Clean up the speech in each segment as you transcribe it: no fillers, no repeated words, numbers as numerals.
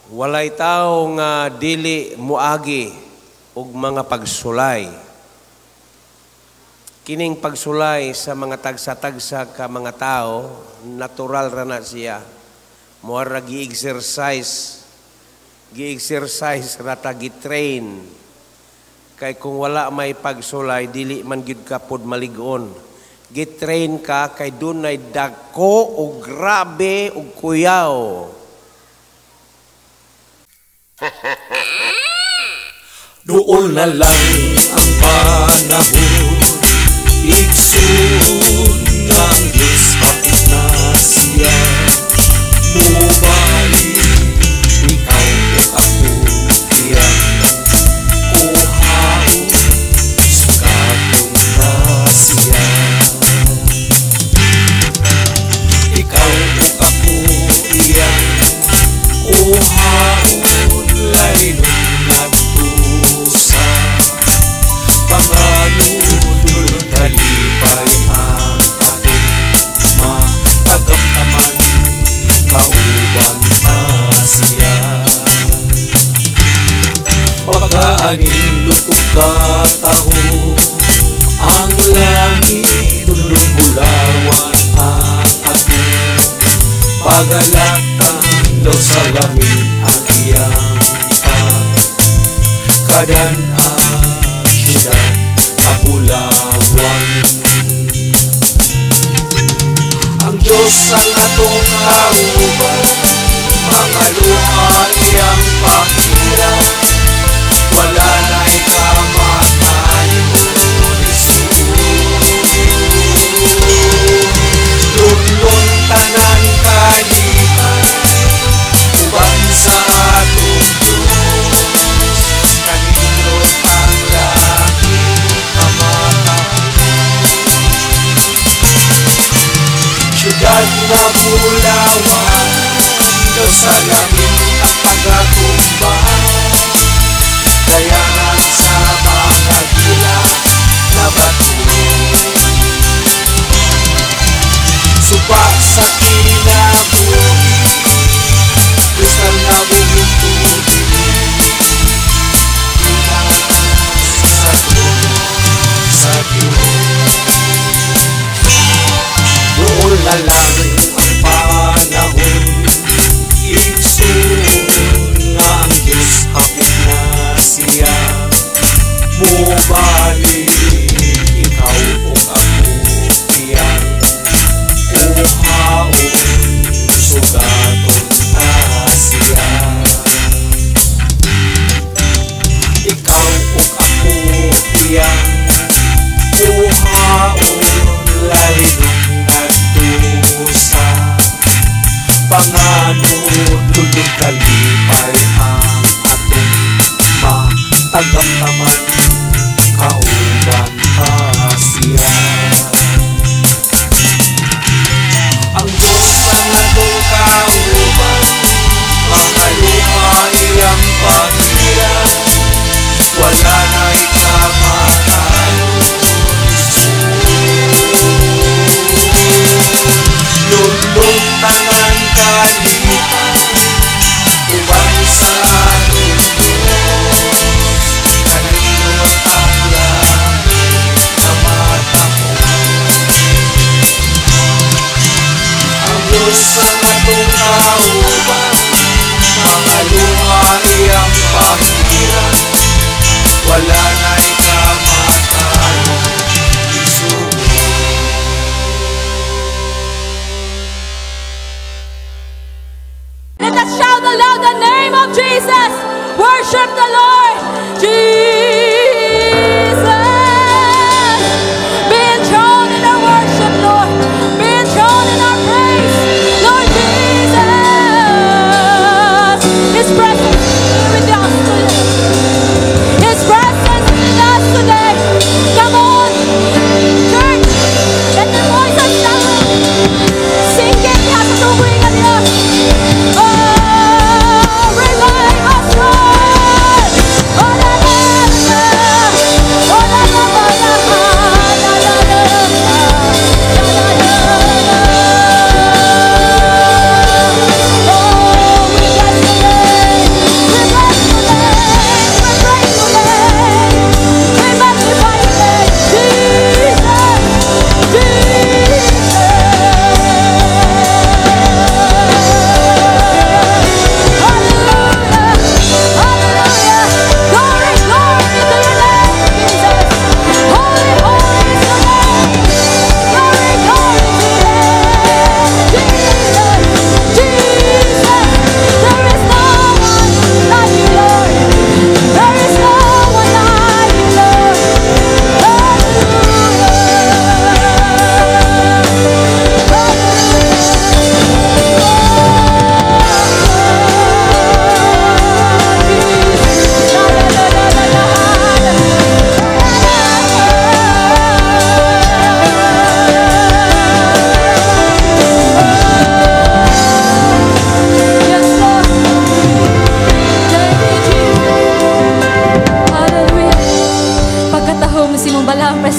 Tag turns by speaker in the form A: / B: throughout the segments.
A: Walay tao nga dili muagi og mga pagsulay. Kining pagsulay sa mga tagsa-tagsa ka mga tao, natural ra na siya. Mura gi-exercise ra ta, gi-train. Kay kung wala may pagsulay, dili man gyud ka pod malig-on. Gi-train ka kay dunay dako og grabe og kuyaw.
B: Duol na lang ang panahon, igsoon ng Diyos hapit na siya. Mubalik, ikaw ug ako iyang kuhaon, sugaton na siya. Ikaw ug ako iyang kuhaon, lahinon nagtusa. Panganudlon kalipay ang atong matagamtaman, kauban pa siya. Pagkaanindot ug kataho, ang langit dulong bulawan ang atong pagalatan, daw sa langit ang iyang pagkadan-an, siyudad kabulawan. Ang Diyos ang atong kauban, mga luha iyang pakira, wala na'y kamatayon, Isus. Lunlun tanan kalipay, uban sa atong Diyos, kanindot ang langit kamatahon. Siyudad nga bulawan, daw sa langit ang pagatumba, dayangan sa mga gila na bato. Suba sa kinabuhi, kristal na buhing tubig, sa trono sa Diyos. Doon na lang ang panahon, igsoon nga ang Diyos hapit na siya. Mubalik, ikaw ug ako iyang kuhaon, sugaton ta siya. Ikaw ug ako iyang kuhaon, lahinon nagtusa. Panganudlon kalipay ang atong matagamtaman, kauban pa siya. Ang Diyos ang atong kauban, mga luha iyang pahira, wala na'y kamatayon, Isus. Lunlun tanan kalipay, uban sa atong Diyos, kanindot ang langit na matahong. Ang Diyos ang atong kauban, mga luha iyang pahira, wala na'y kamatayon, Isus.
C: Let us shout aloud the name of Jesus. Worship the Lord. Jesus. Be enthroned in our worship, Lord. Be enthroned in our praise, Lord Jesus. His presence is with us today. His presence is with us today. Come on, church. Let the voices sound. Singing diha sa tuboy nga Dios. Oh, revive us, Lord. Oh, la, la, la.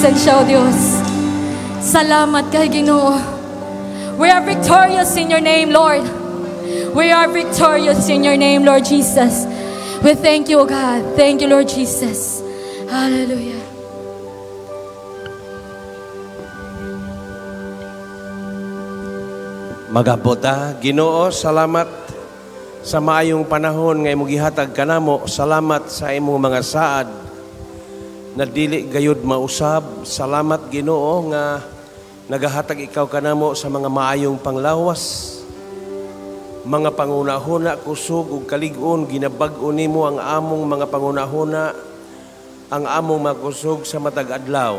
C: presensya, O Dios. Salamat kay Ginoo. We are victorious in your name, Lord. We are victorious in your name, Lord Jesus. We thank you, O God. Thank you, Lord Jesus. Hallelujah.
A: Magabota, Ginoo, salamat sa maayong panahon nga imong gihatag kanamo. Salamat sa imong mga saad na dili gayud mausab. Salamat, Ginoo, nga nagahatag ikaw kanamo sa mga maayong panglawas, mga pangunahuna, kusog ug kalig-on. Ginabag-o nimo ang among mga pangunahuna, ang among mga kusog sa matag adlaw.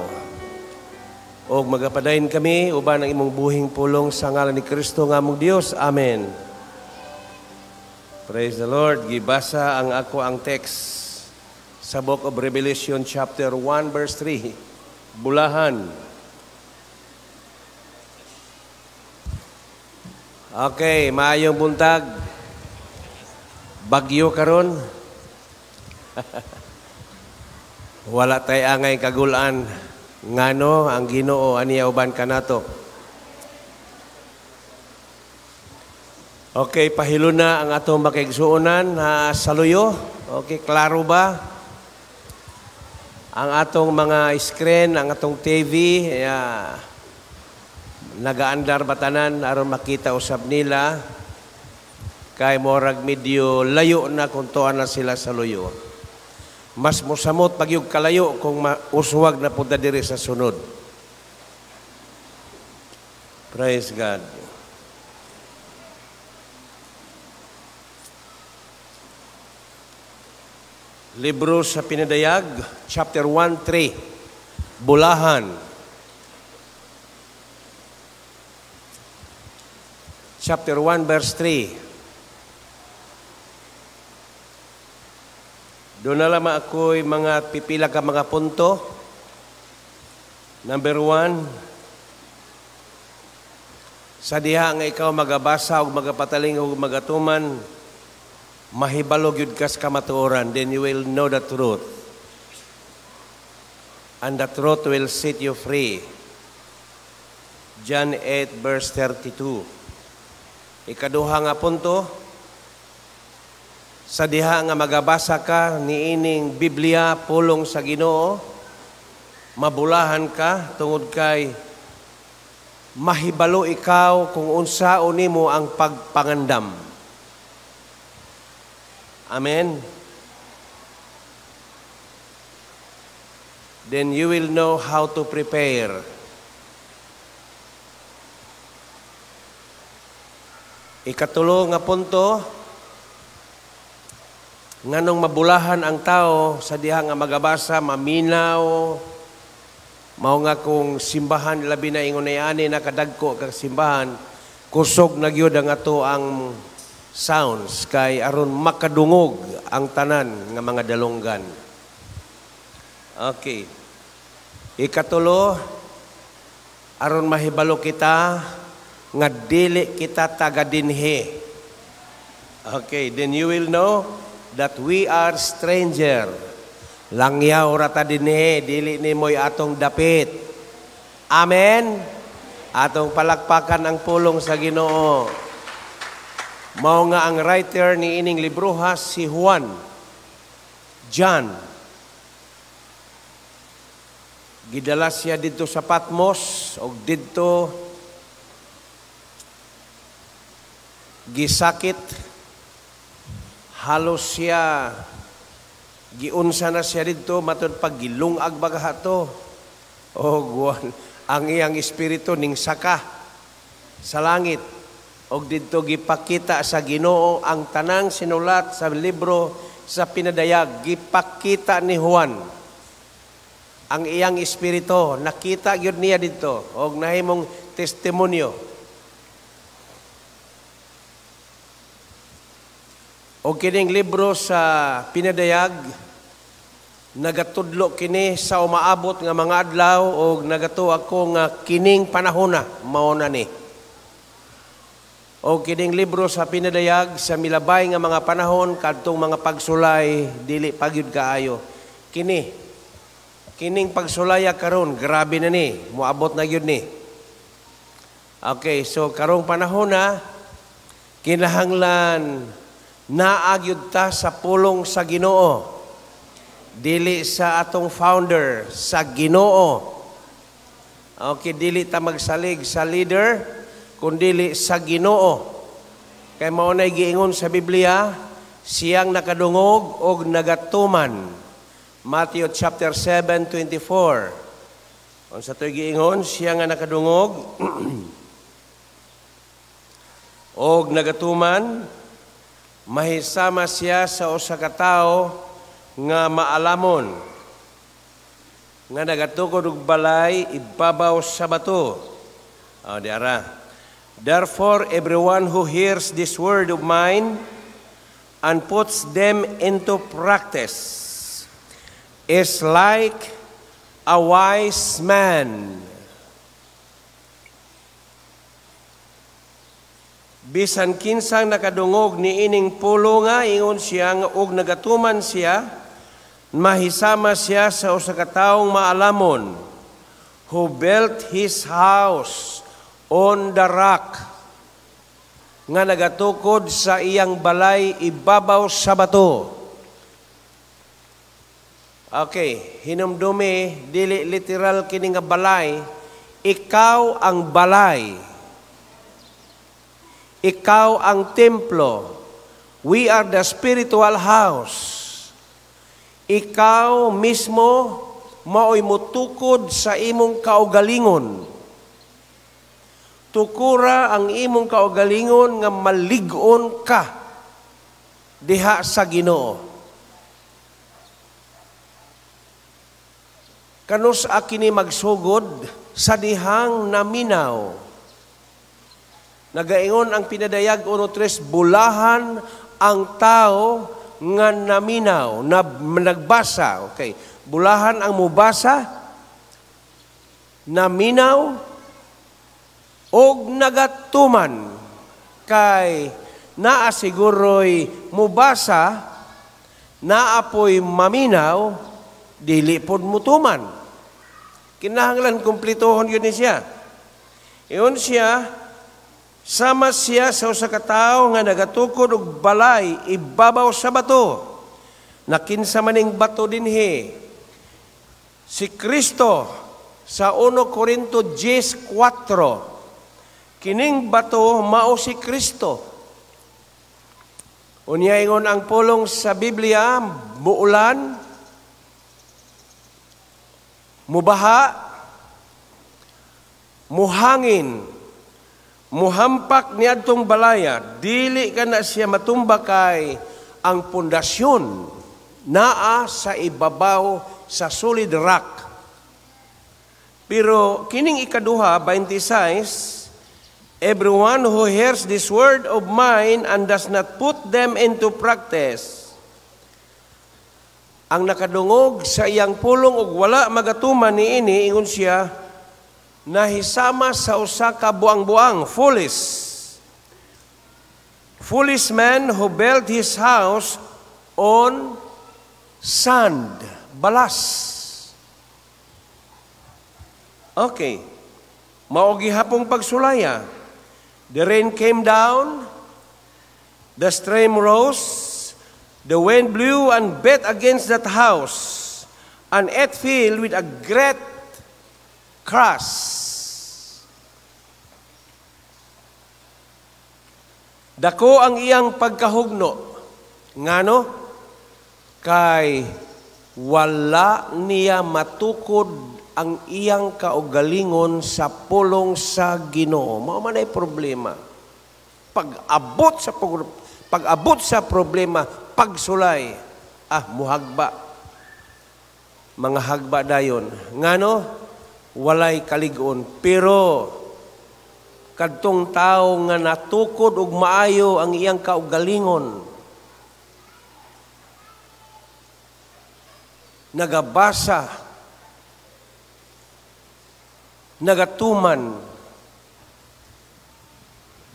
A: Og magapadayon kami uban ang imong buhing pulong sa ngalan ni Kristo nga among Dios. Amen. Praise the Lord. Gibasa ang ako ang text sa Book of Revelation chapter 1 verse 3. Bulahan. Okay, maayong buntag. Bagyo karon. Wala tay angay kagulan. Ngano ang Ginoo aniya uban kanato. Okay, pahilo na ang atong makigsuonan ha, saluyo. Okay, klaro ba? Ang atong mga screen, ang atong TV, nagaandar batanan aron makita usab nila kay morag medyo layo na kung tuan na sila sa luyo. Mas mosamot pagyug kalayo kung mauswag na punta diri sa sunod. Praise God. Libro sa Pinadayag, chapter 1:3. Bulahan. Chapter 1, verse 3. Doon na lamang ako'y mga pipila ka mga punto. Number 1, sa diha nga ikaw magabasa o magapataling o magatuman, mahibalo gyud kas kamatuoran, then you will know the truth. And the truth will set you free. John 8 verse 32. Ikaduha nga punto, sa diha nga magabasa ka niining Biblia, pulong sa Ginoo, mabulahan ka tungod kay mahibalo ikaw kung unsaon nimo ang pagpangandam. Amen. Then you will know how to prepare. Ikatulo nga punto, nganong mabulahan ang tao sa diha nga magabasa, maminaw, mao nga kung simbahan labi na ingon ani nakadagko kag simbahan, kusog na gyud ang ato ang sounds kay aron makadungog ang tanan nga mga dalunggan. Okay. Ikatulo, aron mahibalo kita nga dili kita taga dinhi. Okay, then you will know that we are stranger. Langyaw ra ta dinhi, dili nimoy atong dapit. Amen. Atong palakpakan ang pulong sa Ginoo. Mao nga ang writer ni ining libroha si Juan, John. Gidala siya didto sa Patmos og didto gisakit, halos siya giunsa na siya didto matud pag gilungag baga to. Og ang iyang espiritu ning saka sa langit. Og didto gipakita sa Ginoo ang tanang sinulat sa libro sa Pinadayag. Gipakita ni Juan ang iyang espiritu, nakita gyud niya didto og nahimong testimonyo. Og kining libro sa Pinadayag nagatudlo kini sa umaabot nga mga adlaw og nagatuo ako nga kining panahona mao na ni. Og kining libro sa Pinadayag sa milabay nga mga panahon kadtong mga pagsulay dili pa gyud kaayo. Kini Kining pagsulaya karon, grabe na ni, moabot na gyud ni. Okay, so karong panahon na kinahanglan naa gyud ta sa pulong sa Ginoo. Dili sa atong founder, sa Ginoo. Okay, dili ta magsalig sa leader, kundili sa Ginoo. Kay mao nay giingon sa Biblia, siyang nakadungog og nagatuman. Matthew chapter 7:24. Unsa to'y giingon, siya nga nakadungog og nagatuman, mahisama siya sa usa ka tawo nga maalamon nga nagatukod og balay ibabaw sa bato. Oh, di ara. "Therefore, everyone who hears this word of mine and puts them into practice is like a wise man." Bisan kinsang nakadungog ni ining pulong nga, ingon siya nga, og nagatuman siya, mahisama siya sa usa ka taong maalamon who built his house on the rock, nga nagatukod sa iyang balay ibabaw sa bato. Okay, hinumdumi, dili literal kini nga balay, ikaw ang balay. Ikaw ang templo. We are the spiritual house. Ikaw mismo maoy mutukod sa imong kaugalingon. Tukura ang imong kaugalingon nga malig-on ka diha sa Ginoo. Kanus kini magsugod sa dihang naminaw. Nagaingon ang Pinadayag 1:3, bulahan ang tao nga naminaw, na nagbasa. Okay. Bulahan ang mubasa, naminaw, og nagatuman. Kay naa siguro'y mubasa, naa po'y maminaw, dili pod mutuman. Kinahanglan kumplitohon yun ni siya. Iyon siya, sama siya sa usa ka tawo nga nagatukod og balay ibabaw sa bato. Nakinsa maning bato dinhi? Si Kristo sa 1 Corinto 10:4. Kining bato mao si Kristo. Unya ingon ang pulong sa Biblia, muulan, mubaha, muhangin, muhampak niadtong balaya, dili ka na siya matumba kay ang pundasyon naa sa ibabaw sa solid rock. Pero kining ikaduha, 26, "Everyone who hears this word of mine and does not put them into practice," ang nakadungog sa iyang pulong ug wala magatuman niini, ingon siya, nahisama sa usa ka buang-buang, foolish. Foolish man who built his house on sand, balas. Okay. Mao gihapong pagsulaya. The rain came down, the stream rose, the wind blew and beat against that house, and it fell with a great crash. Dako ang iyang pagkahugno. Ngano? Kay wala niya matukod ang iyang kaugalingon sa pulong sa Ginoo. Mao man ay problema. Pag-abot sa problema, pagsulay, muhagba. Mga hagba dayon. Ngano? Walay kalig-on. Pero kadtong tawo nga natukod og maayo ang iyang kaugalingon, nagabasa, nagatuman,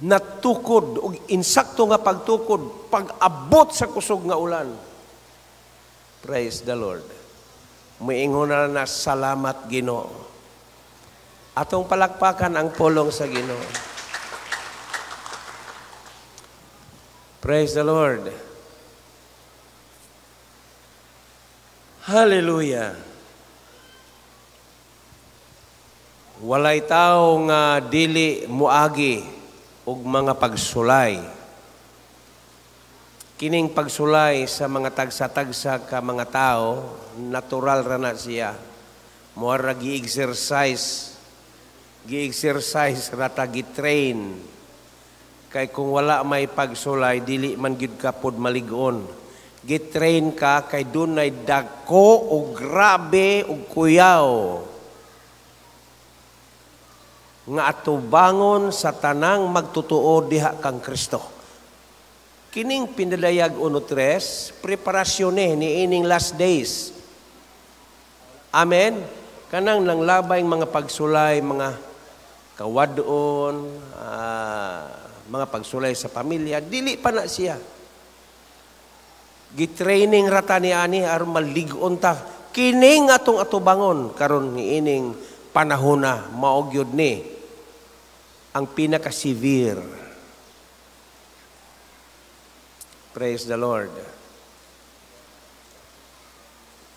A: natukod og insakto nga pagtukod pag-abot sa kusog nga ulan. Praise the Lord. Muingon na na, "Salamat, Ginoo." Atong palakpakan ang pulong sa Ginoo. Praise the Lord. Hallelujah. Walay tao nga dili muagi og mga pagsulay. Kining pagsulay sa mga tagsa-tagsa ka mga tao, natural ra na siya. Moara gi-exercise, gi-exercise ra ta, gi-train. Kay kung wala may pagsulay, dili man gyud ka pod malig-on. Gitrain ka kay dunay dagko o grabe og kuyaw nga atubangon sa tanang magtutuo diha kang Kristo. Kining Pinadayag 1:3, preparasyon ni ining last days. Amen. Kanang nanglabay mga pagsulay, mga kawadon, mga pagsulay sa pamilya, dili pa na siya. Gitraining rata ni ani aron malig-on ta kining atong atubangon karon ni ining panahona, mao gyud ni ang pinaka-severe. Praise the Lord.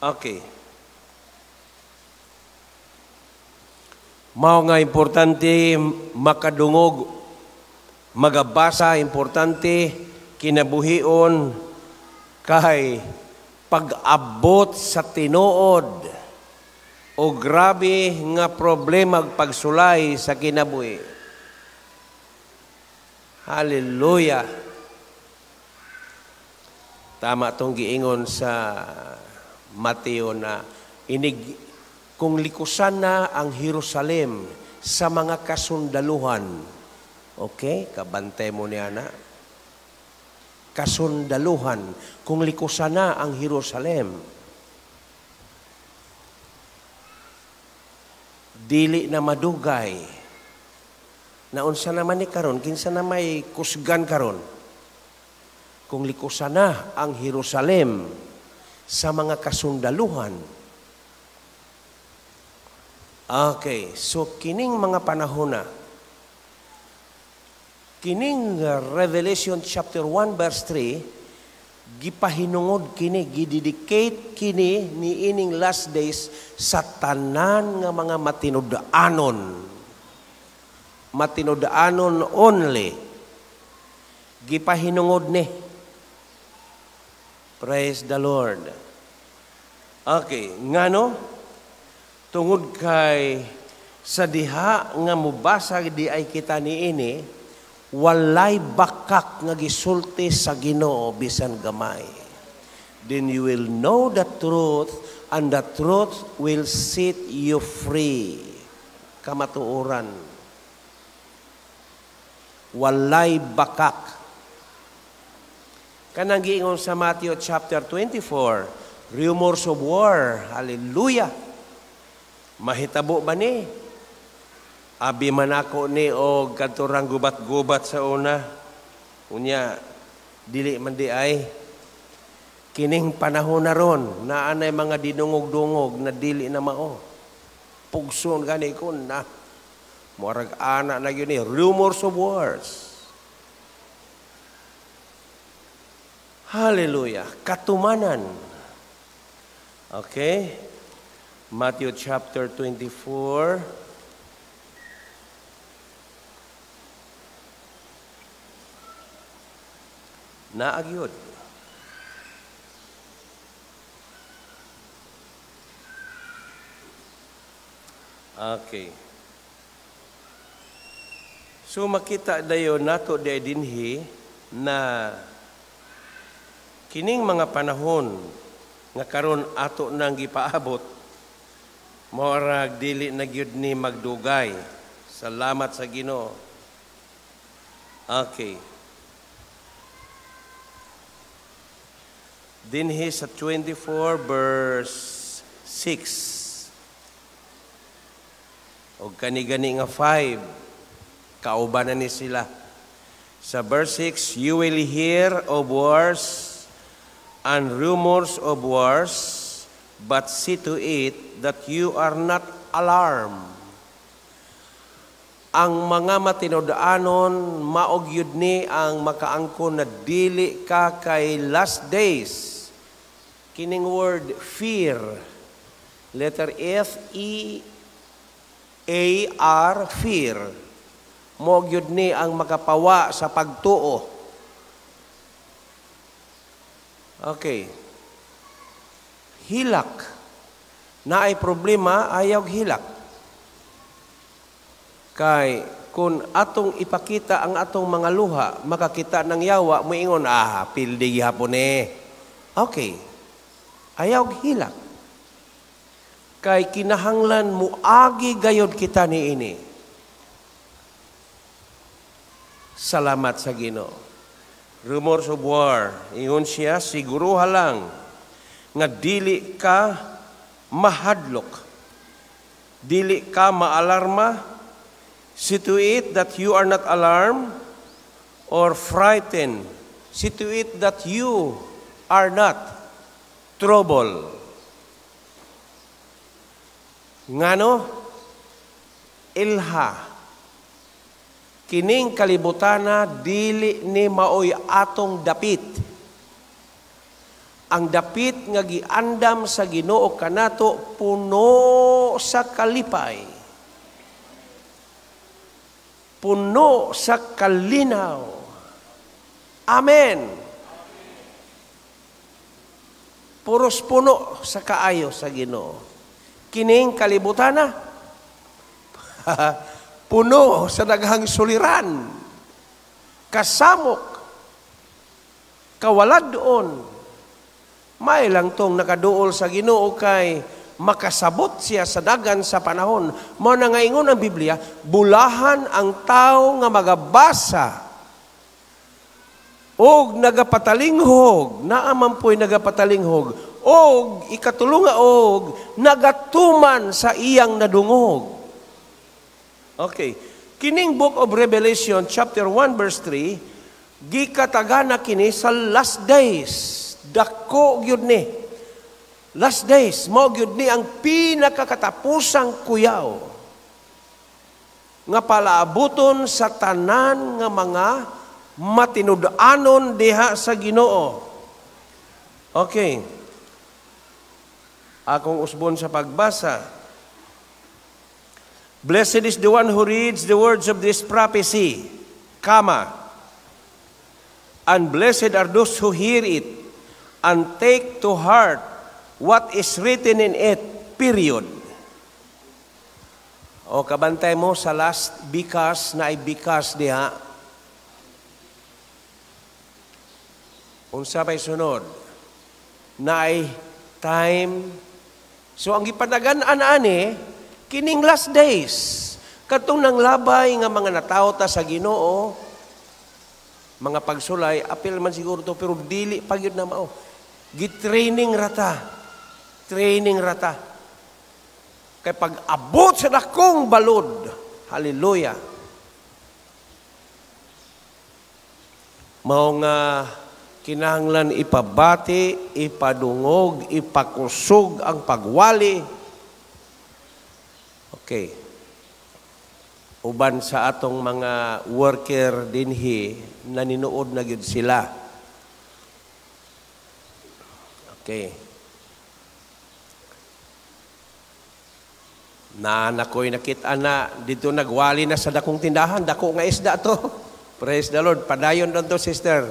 A: Okay. Mao nga importante makadungog, magabasa, importante kinabuhion kay pag-abot sa tinuod o grabe nga problema pagsulay sa kinabuhi. Hallelujah. Tama tong giingon sa Mateo na inig kung likusan na ang Jerusalem sa mga kasundaluhan. Okay, kabantay mo niya na. Kasundaluhan, kung likusan na ang Jerusalem, dili na madugay. Naunsa naman ni karon, kinsa na may kusgan karon? Kung likusan na ang Jerusalem sa mga kasundaluhan. Okay, so kining mga panahon na, kining Revelation chapter 1 verse 3, gipahinungod kini, gidedicate kini niining last days sa tanan nga mga matinud-anon. Matinud-anon only. Gipahinungod ni. Praise the Lord. Okay, ngano? Tungod kay sa diha nga mubasa di ay kita niini, walay bakak nga gisulti sa Ginoo bisan gamay. Then you will know the truth, and the truth will set you free. Kamatuoran. Walay bakak. Kanang giingon sa Matthew chapter 24, rumors of war. Hallelujah. Mahitabo ba ni? Abi man ako ni og kadturang gubat-gubat sa una. Unya, dili man di ay. Kining panahon na ron, naanay mga dinungog-dungog na dili na mao. Pugson gani ko na. Murag ana na yun eh. Rumors of wars. Hallelujah. Katumanan. Okay. Matthew chapter 24. Naagyod. Okay. So makita dayon nato di dinhi na kining mga panahon nga karon ato nang gipaabot, maorag dili na gyud ni magdugay. Salamat sa Ginoo. Okay. Dinhi sa 24 verse 6. Og kani-gani nga 5, kauban na ni sila. Sa verse 6, you will hear of wars and rumors of wars. But see to it that you are not alarmed. Ang mga matinud-anon, mao gyud ni ang makaangkon na dili ka kay last days. Kining word fear, letter F E A R, fear. Mao gyud ni ang makapawa sa pagtuo. Okay. Hilak. Naay problema, ayaw hilak. Kay kung atong ipakita ang atong mga luha, makakita ng yawa, muingon, "Ah, pildi gihapon eh." Okay. Ayaw hilak. Kay kinahanglan muagi gayod kita niini. Salamat sa Ginoo. Rumors of war, ingon siya, siguruha lang nga dili ka mahadlok, dili ka maalarma. See to it that you are not alarmed or frightened. See to it that you are not troubled. Ngano? Ilha. Kining kalibutana dili ni maoy atong dapit. Ang dapit nga giandam sa Ginoo kanato puno sa kalipay. Puno sa kalinaw. Amen. Puros puno sa kaayo sa Ginoo. Kining kalibutana puno sa daghang suliran, kasamok, kawalad-on. May lang tong nakaduol sa Ginoo kay makasabot siya sa dagan sa panahon. Mao na nga ingon ang Biblia, bulahan ang tao nga magabasa og nagapatalinghog, naa man po'y nagapatalinghog, og ikatulo nga og nagatuman sa iyang nadungog. Okay. Kining Book of Revelation chapter 1 verse 3, gikatagana kini sa last days. Dako gyud ni. Last days, mao gyud ni ang pinakakatapusang kuyaw nga palaabuton sa tanan nga mga matinud-anon diha sa Ginoo. Okay. Akong usbon sa pagbasa. Blessed is the one who reads the words of this prophecy, comma, and blessed are those who hear it and take to heart what is written in it, period. O kabantay mo sa last because na ay because diha. Unsa pa'y sunod? Na ay time. So ang gipanagan-an ani, kining last days, katong nanglabay nga mga natawo ta sa Ginoo, mga pagsulay, apil man siguro to, pero dili pa gyud na mao. Gitraining rata. Training rata. Kay pag-abot sa dakong balod, hallelujah. Mao nga kinahanglan ipabati, ipadungog, ipakusog ang pagwali. Okay. Uban sa atong mga worker dinhi, naninuod na gyud sila. Okay. Na nakoy nakita na dito nagwali na sa dakong tindahan, dako nga isda to. Praise the Lord. Padayon don to, sister.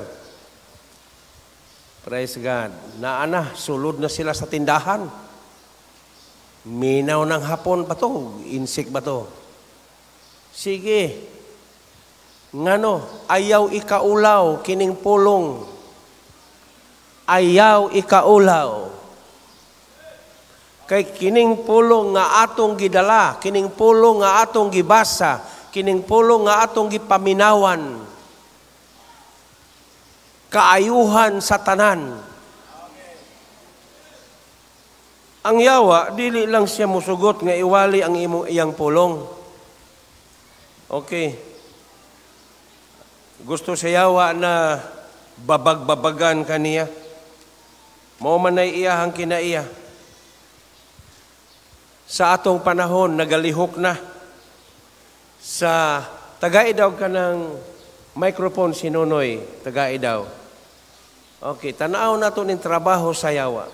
A: Praise God. Naana, sulod na sila sa tindahan. Minaw ng hapon ba to? Insik ba to? Sige. Ngano, ayaw ikaulaw kining pulong. Ayaw ikaulaw. Kay kining pulong nga atong gidala, kining pulong nga atong gibasa, kining pulong nga atong gipaminawan, kaayuhan sa tanan. Ang yawa, dili lang siya musugot nga iwali ang imong iyang pulong. Okay. Gusto sa yawa na babag-babagan kaniya. Mao man ay iyahang kinaiya. Sa atong panahon, nagalihok na. Sa tagay daw ka ng microphone si Nonoy, tagay daw. Okay, tanaw na to ning trabaho sa yawa.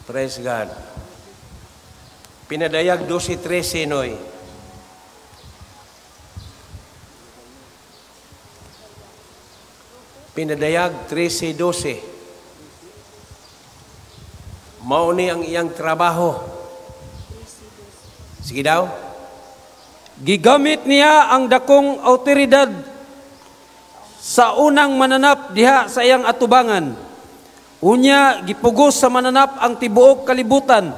A: Praise God. Pinadayag 12:13, Noy. Pinadayag 13:12. Mao ni ang iyang trabaho. Sige daw.
D: Gigamit niya ang dakong awtoridad sa unang mananap diha sa iyang atubangan. Unya gipugos sa mananap ang tibuok kalibutan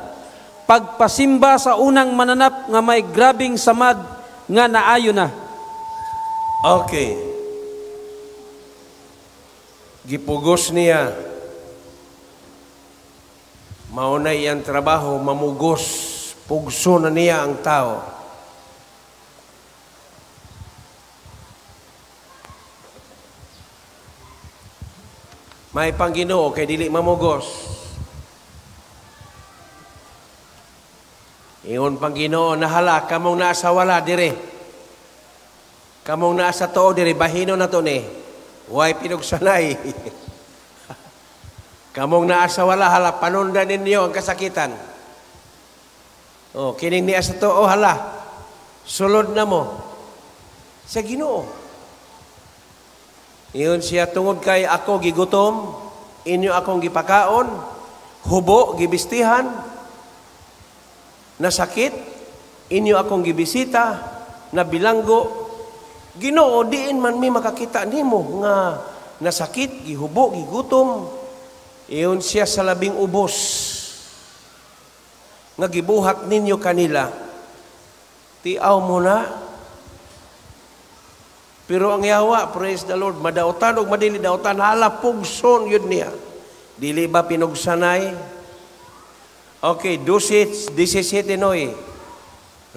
D: pagpasimba sa unang mananap nga may grabing samad nga naayo na.
A: Okay. Gipugos niya. Mao na iyang trabaho, mamugos. Pugso na niya ang tao. May pangginoo kay dili mamugos. Ingon pang Ginoo, nahala kamong naa sa wala dire. Kamong naa sa tuo dire, bahino na to ni. Way pinugsanay. Kamong naa sa wala, hala, panundan ninyo ang kasakitan. Oh, kining niya sa tuo, hala, sulod na mo sa Ginoo. Iyon siya, tungod kay ako gigutom, inyo akong gipakaon, hubo, gibistihan, nasakit, inyo akong gibisita, nabilanggo. Ginoo, diin man mi makakita nimo nga nasakit, gihubo, gigutom. Iyon siya sa labing ubos nga gibuhat ninyo kanila. Tiaw mo na. Pero ang yawa, praise the Lord, madautan og madili dautan, hala pugson yun niya. Dili ba pinugsanay? Okay, 12:17 Noy.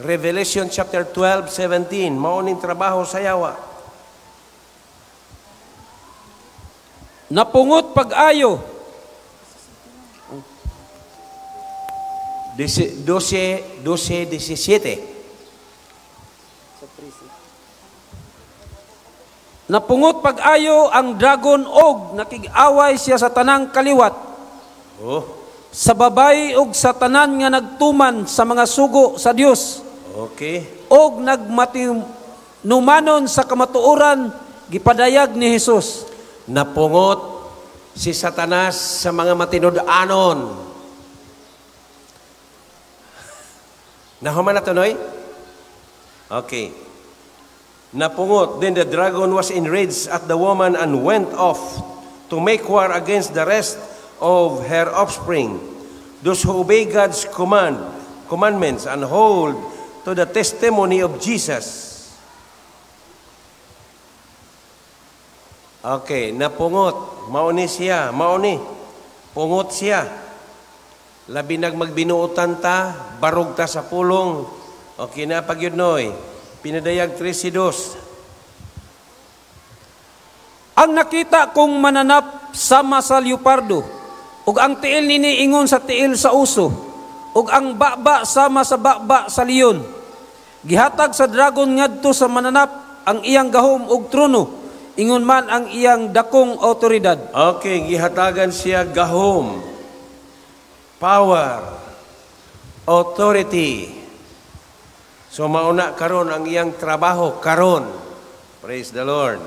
A: Revelation chapter 12:17, mao ning trabaho sa yawa.
D: Napungot pag-ayo.
A: 12:17.
D: Napungot pag-ayo ang dragon og nakig-away siya sa tanang kaliwat.
A: Oh.
D: Sa babay og sa tanan nga nagtuman sa mga sugo sa Dios.
A: Okay.
D: Og nagmatinumanon sa kamatuoran gipadayag ni Hesus.
A: Napungot si Satanas sa mga matinud-anon. Nahuman na to, Noy? Okay. Napungot. Then the dragon was enraged at the woman and went off to make war against the rest of her offspring, those who obey God's commandments and hold to the testimony of Jesus. Okay, napungot. Mauni siya, mauni. Pungot siya. Labi nagmagbinuotan ta, barog ta sa pulong. Okay na pagyud, Noy. Pinadayag 13:2.
D: Ang nakita kong mananap sama sa leopardo, ug ang tiil nini ingon sa tiil sa uso, ug ang baba sama sa baba sa leon. Gihatag sa dragon ngadto sa mananap ang iyang gahom ug trono, ingon man ang iyang dakong awtoridad.
A: Okay, gihatagan siya gahom, power, authority. So mauna karon ang iyang trabaho karon. Praise the Lord.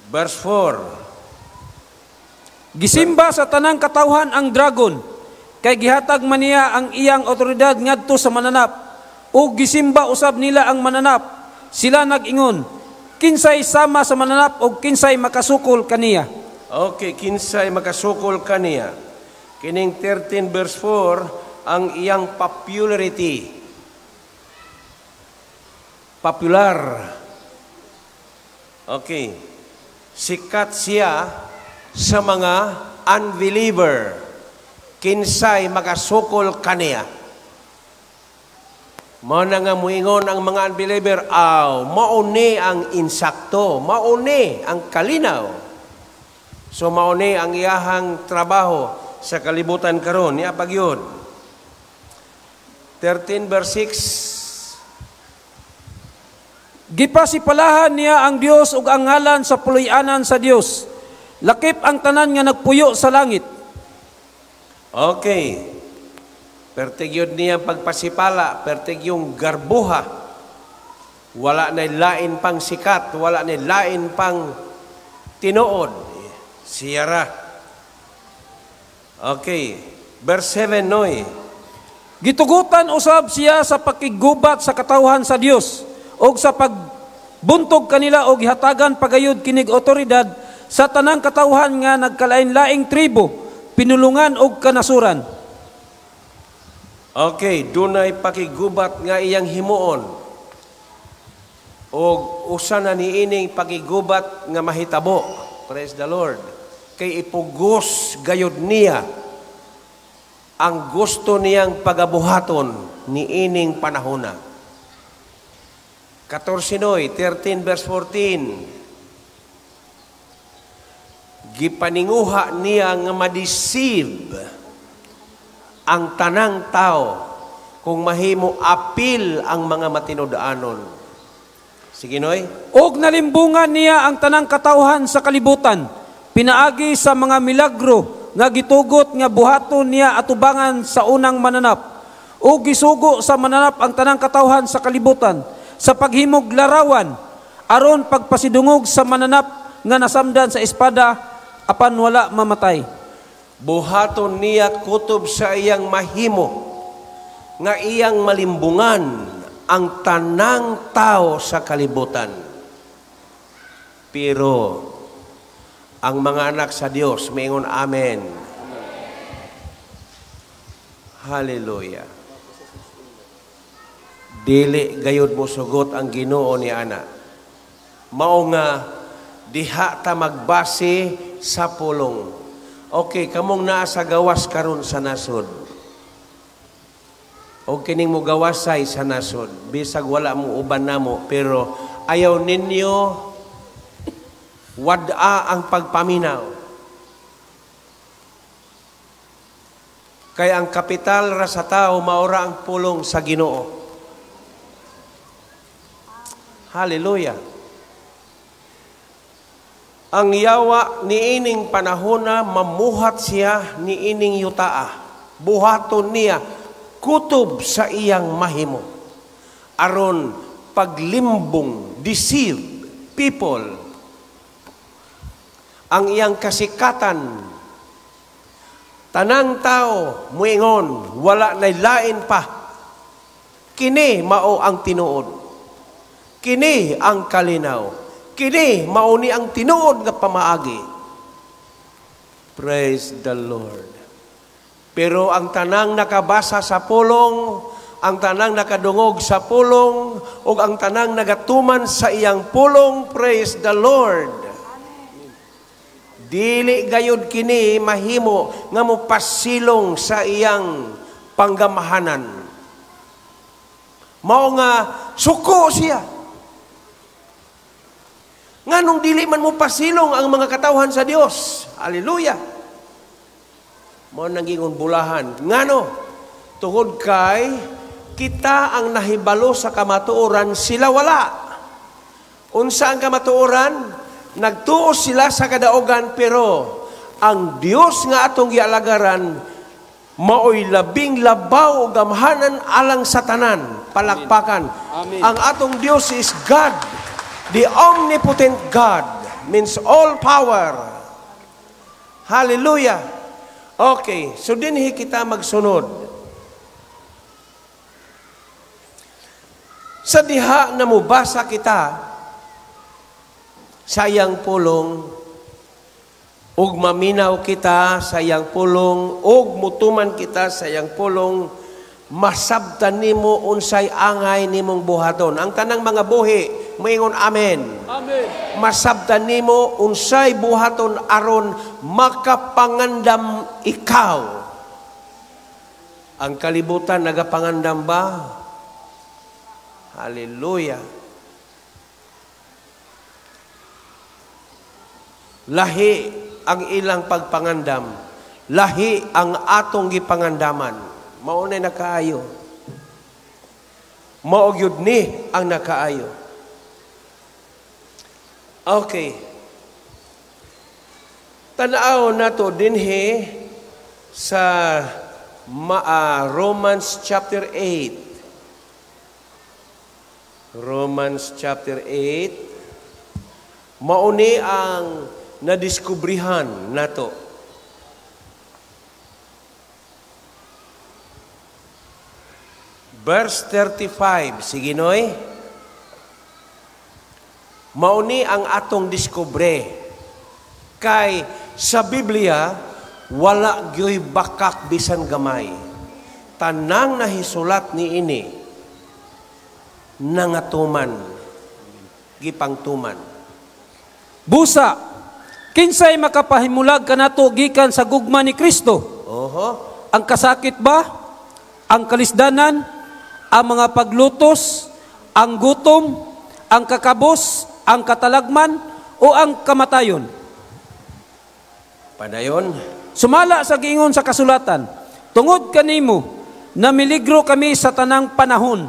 A: Verse 4.
D: Gisimba sa tanang katawhan ang dragon, kay gihatag man niya ang iyang otoridad ngadto sa mananap. Ug gisimba usab nila ang mananap. Sila nag-ingon, kinsay sama sa mananap og kinsay makasukol kaniya.
A: Okay, kinsay makasukol kaniya. Kining 13 verse 4 ang iyang popularity. Popular. Okay. Sikat siya sa mga unbeliever. Kinsay makasukol kaniya. Mao na nga muingon ang mga unbeliever, aw, mauni ang insakto, mauni ang kalinaw. So mao ni ang iyahang trabaho sa kalibutan karon niya pagyud. 13 verse 6.
D: Gipasipalahan niya ang Dios ug ang ngalan sa puloy-anan sa Dios. Lakip ang tanan nga nagpuyo sa langit.
A: Okay. Pertig yun niya pagpasipala, pertig yung garbuha. Wala na lain pang sikat, wala na lain pang tinuod. Siyara. Okay. Verse 7, Noy.
D: Gitugutan usab siya sa pakiggubat sa katawhan sa Dios ug sa pagbuntog kanila og gihatagan pagayod kinig otoridad sa tanang katawhan nga nagkalain-laing tribo, pinulungan og kanasuran.
A: Okay, dunay pakigubat nga iyang himuon. Og usa na niining pakigubat nga mahitabo. Praise the Lord. Kay ipugos gayod niya ang gusto niyang pagabuhaton niining panahona. 14 noy, 13 verse 14. Gipaninguha niya nga ma-deceive ang tanang tao kung mahimo apil ang mga matinud-anon. Sige, Noy.
D: Og nalimbungan niya ang tanang katawhan sa kalibutan, pinaagi sa mga milagro nga gitugot nga buhaton niya atubangan sa unang mananap. Og gisugo sa mananap ang tanang katawhan sa kalibutan sa paghimog larawan aron pagpasidungog sa mananap nga nasamdan sa espada apan wala mamatay.
A: Buhaton niya kutob sa iyang mahimo nga iyang malimbungan ang tanang tao sa kalibutan. Pero ang mga anak sa Dios maingon amen. Hallelujah. Dili gayud mo sugot ang Ginoo ni ana. Mao nga diha ta magbase sa pulong. Okay, kamong naa sa gawas karon sa nasod. O kining mo gawasay sa nasod, bisag wala mo uban namo, pero ayaw ninyo wad-a ang pagpaminaw. Kay ang kapital ra sa tao maura ang pulong sa Ginoo. Hallelujah. Ang yawa niining panahona mamuhat siya niining yutaa. Buhaton niya kutob sa iyang mahimo. Aron paglimbong, deceive people. Ang iyang kasikatan, tanang tao muingon, wala nay lain pa. Kini mao ang tinuod. Kini ang kalinaw. Kini mao ni ang tinuod nga pamaagi. Praise the Lord. Pero ang tanang nakabasa sa pulong, ang tanang nakadungog sa pulong, ug ang tanang nagatuman sa iyang pulong, praise the Lord. Dili gayud kini mahimo nga mopasilong sa iyang panggamahanan. Mao nga suko siya. Nganong dili man mo pasilong ang mga katawhan sa Dios. Hallelujah. Mao nang gingon bulahan. Ngano? Tungod kay kita ang nahibalo sa kamatuoran, sila wala. Unsa ang kamatuoran? Nagtuo sila sa kadaogan, pero ang Dios nga atong gialagaran maoy labing labaw og gamhanan alang sa tanan. Palakpakan.
D: Amen.
A: Ang atong Dios is God. The omnipotent God means all power. Hallelujah. Okay, so dinhi kita magsunod. Sa diha na mubasa kita sa iyang pulong, ug maminaw kita sa iyang pulong, ug mutuman kita sa iyang pulong, masabtan nimo unsay angay nimong buhaton. Ang tanang mga buhi, moingon amen.
D: Amen.
A: Masabtan nimo unsay buhaton aron makapangandam ikaw. Ang kalibutan nagapangandam ba? Hallelujah. Lahi ang ilang pagpangandam, lahi ang atong gipangandaman. Mao nay nakaayo. Mao gyud ni ang nakaayo. Okay. Tan-aw nato dinhi sa Romans chapter 8. Romans chapter 8. Mauni ang nadiskubrihan nato. Verse 35, sige Noy. Mauni ang atong diskubre. Kay sa Biblia, wala gyoy bakak bisan gamay. Tanang nahisulat ni ini, nangatuman, gipangtuman.
D: Busa, kinsay makapahimulag kanato gikan sa gugma ni Kristo?
A: Oho.
D: Ang kasakit ba? Ang kalisdanan? Ang mga paglutos? Ang gutom? Ang kakabos? Ang katalagman? O ang kamatayon?
A: Padayon.
D: Sumala sa giingon sa kasulatan, tungod kanimo, namiligro kami sa tanang panahon,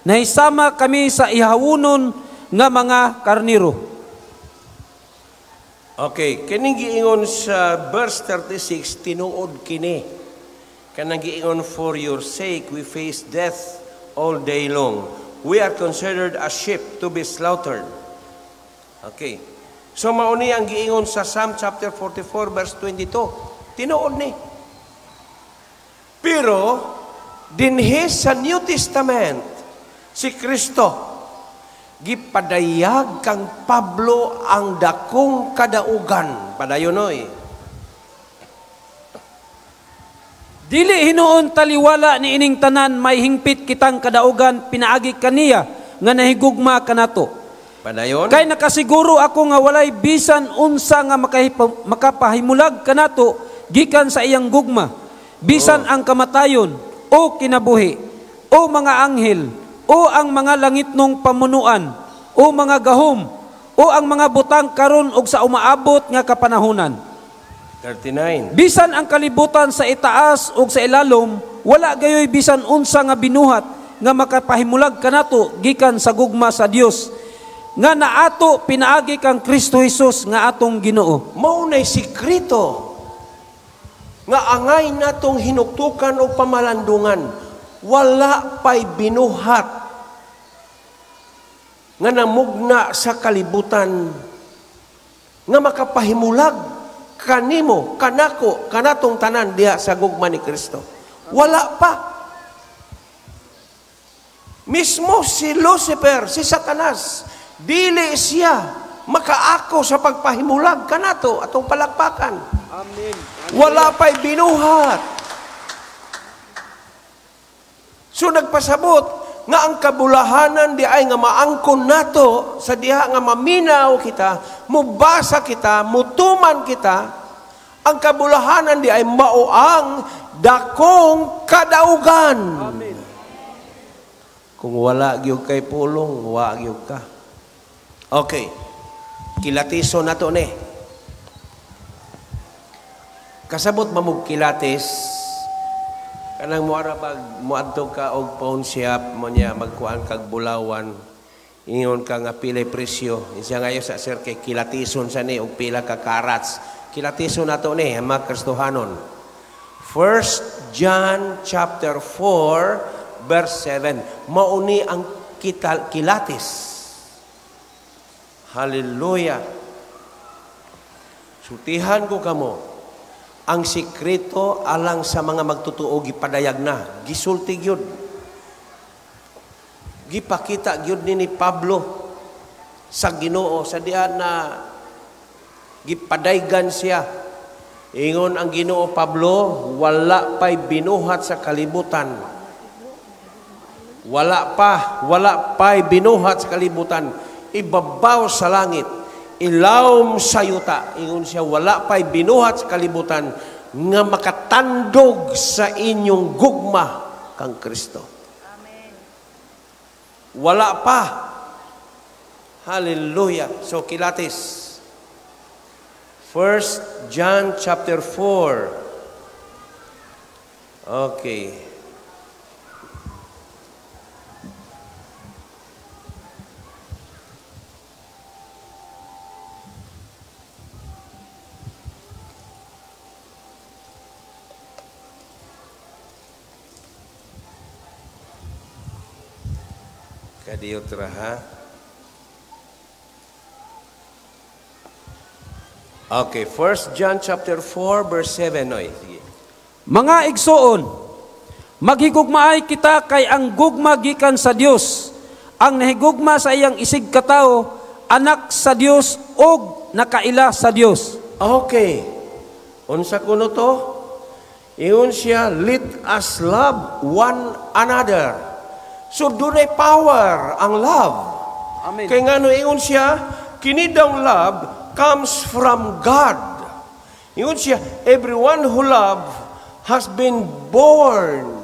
D: nahisama kami sa ihawunon nga mga karniro.
A: Okay, kining giingon sa verse 36, tinuod kini. Kanang giingon, for your sake we face death all day long. We are considered as sheep to be slaughtered. Okay. So mauni ang giingon sa Psalm chapter 44 verse 22. Tinuod ni. Pero dinhi sa New Testament si Kristo gipadayag kang Pablo ang dakong kadaugan. Padayon oy.
D: Dili hinuon taliwala ni ining tanan may hingpit kitang kadaugan pinaagi kaniya nga nahigugma kanato.
A: Padayon.
D: Kay nakasiguro ako nga walay bisan unsa nga makapahimulag kanato gikan sa iyang gugma. Bisan ang kamatayon o kinabuhi o mga anghel o ang mga langitnong pamunuan o mga gahom o ang mga butang karon og sa umaabot nga kapanahonan.
A: 39.
D: Bisan ang kalibutan sa itaas o sa ilalom, wala gayoy bisan unsa nga binuhat nga makapahimulag kanato gikan sa gugma sa Dios nga naato pinaagi kang Kristo Hesus nga atong Ginoo.
A: Mao nay sikreto nga angay natong hinuktukan o pamalandungan, wala pay binuhat nga namugna sa kalibutan nga makapahimulag kanimo, kanako, kanatong tanan diha sa gugma ni Kristo. Wala pa. Mismo si Lucifer, si Satanas, dili siya makaako sa pagpahimulag kanato atong palakpakan.
D: Amen.
A: Wala pa'y binuhat. So nagpasabot nga ang kabulahanan di ay nga maangkon nato sa diha nga maminaw kita, mubasa kita, mutuman kita, ang kabulahanan di ay mao ang dakong kadaugan.
D: Amen.
A: Kung wala gyud kay pulong, wa gyud ka. Okay. Kilatiso nato ni. Kasabot mamug kilatis, kanang muara bag muadto ka og pawn shop mo niya magkuan kag bulawan, ingon ka nga pilay presyo. Siya ngayon sa sir kay kilatison sa ni og pila ka karats. Kilatison nato ni ang mga Kristohanon. 1 John chapter 4 verse 7. Mauni ang kilatis. Hallelujah. Sultihan ko kamo, ang sikreto alang sa mga magtutuo gipadayag na, gisulti gyud. Gipakita gyud ni Pablo sa Ginoo sa diha na gipadaygan siya. Ingon ang Ginoo, Pablo, wala pa'y binuhat sa kalibutan. Wala pa'y binuhat sa kalibutan. Ibabaw sa langit, ilawom sa yuta. Ingon siya, wala pa'y binuhat sa kalibutan nga makatandog sa inyong gugma kang Kristo.
C: Amen.
A: Wala pa. Hallelujah. So, kilatis. 1 1 John chapter 4. Okay. Kadiyot ra ha. Okay, 1 John chapter 4 verse 7 oy. Sige.
D: Mga igsoon, maghigugmaay kita kay ang gugma gikan sa Dios. Ang nahigugma sa iyang isig katawo, anak sa Dios og nakaila sa Dios.
A: Okay. Unsa kuno to? Ingon siya, let us love one another. So dunay power ang love.
D: Amen.
A: Kay ngano ingon siya, kini daw love comes from God. Ingon siya, everyone who love has been born.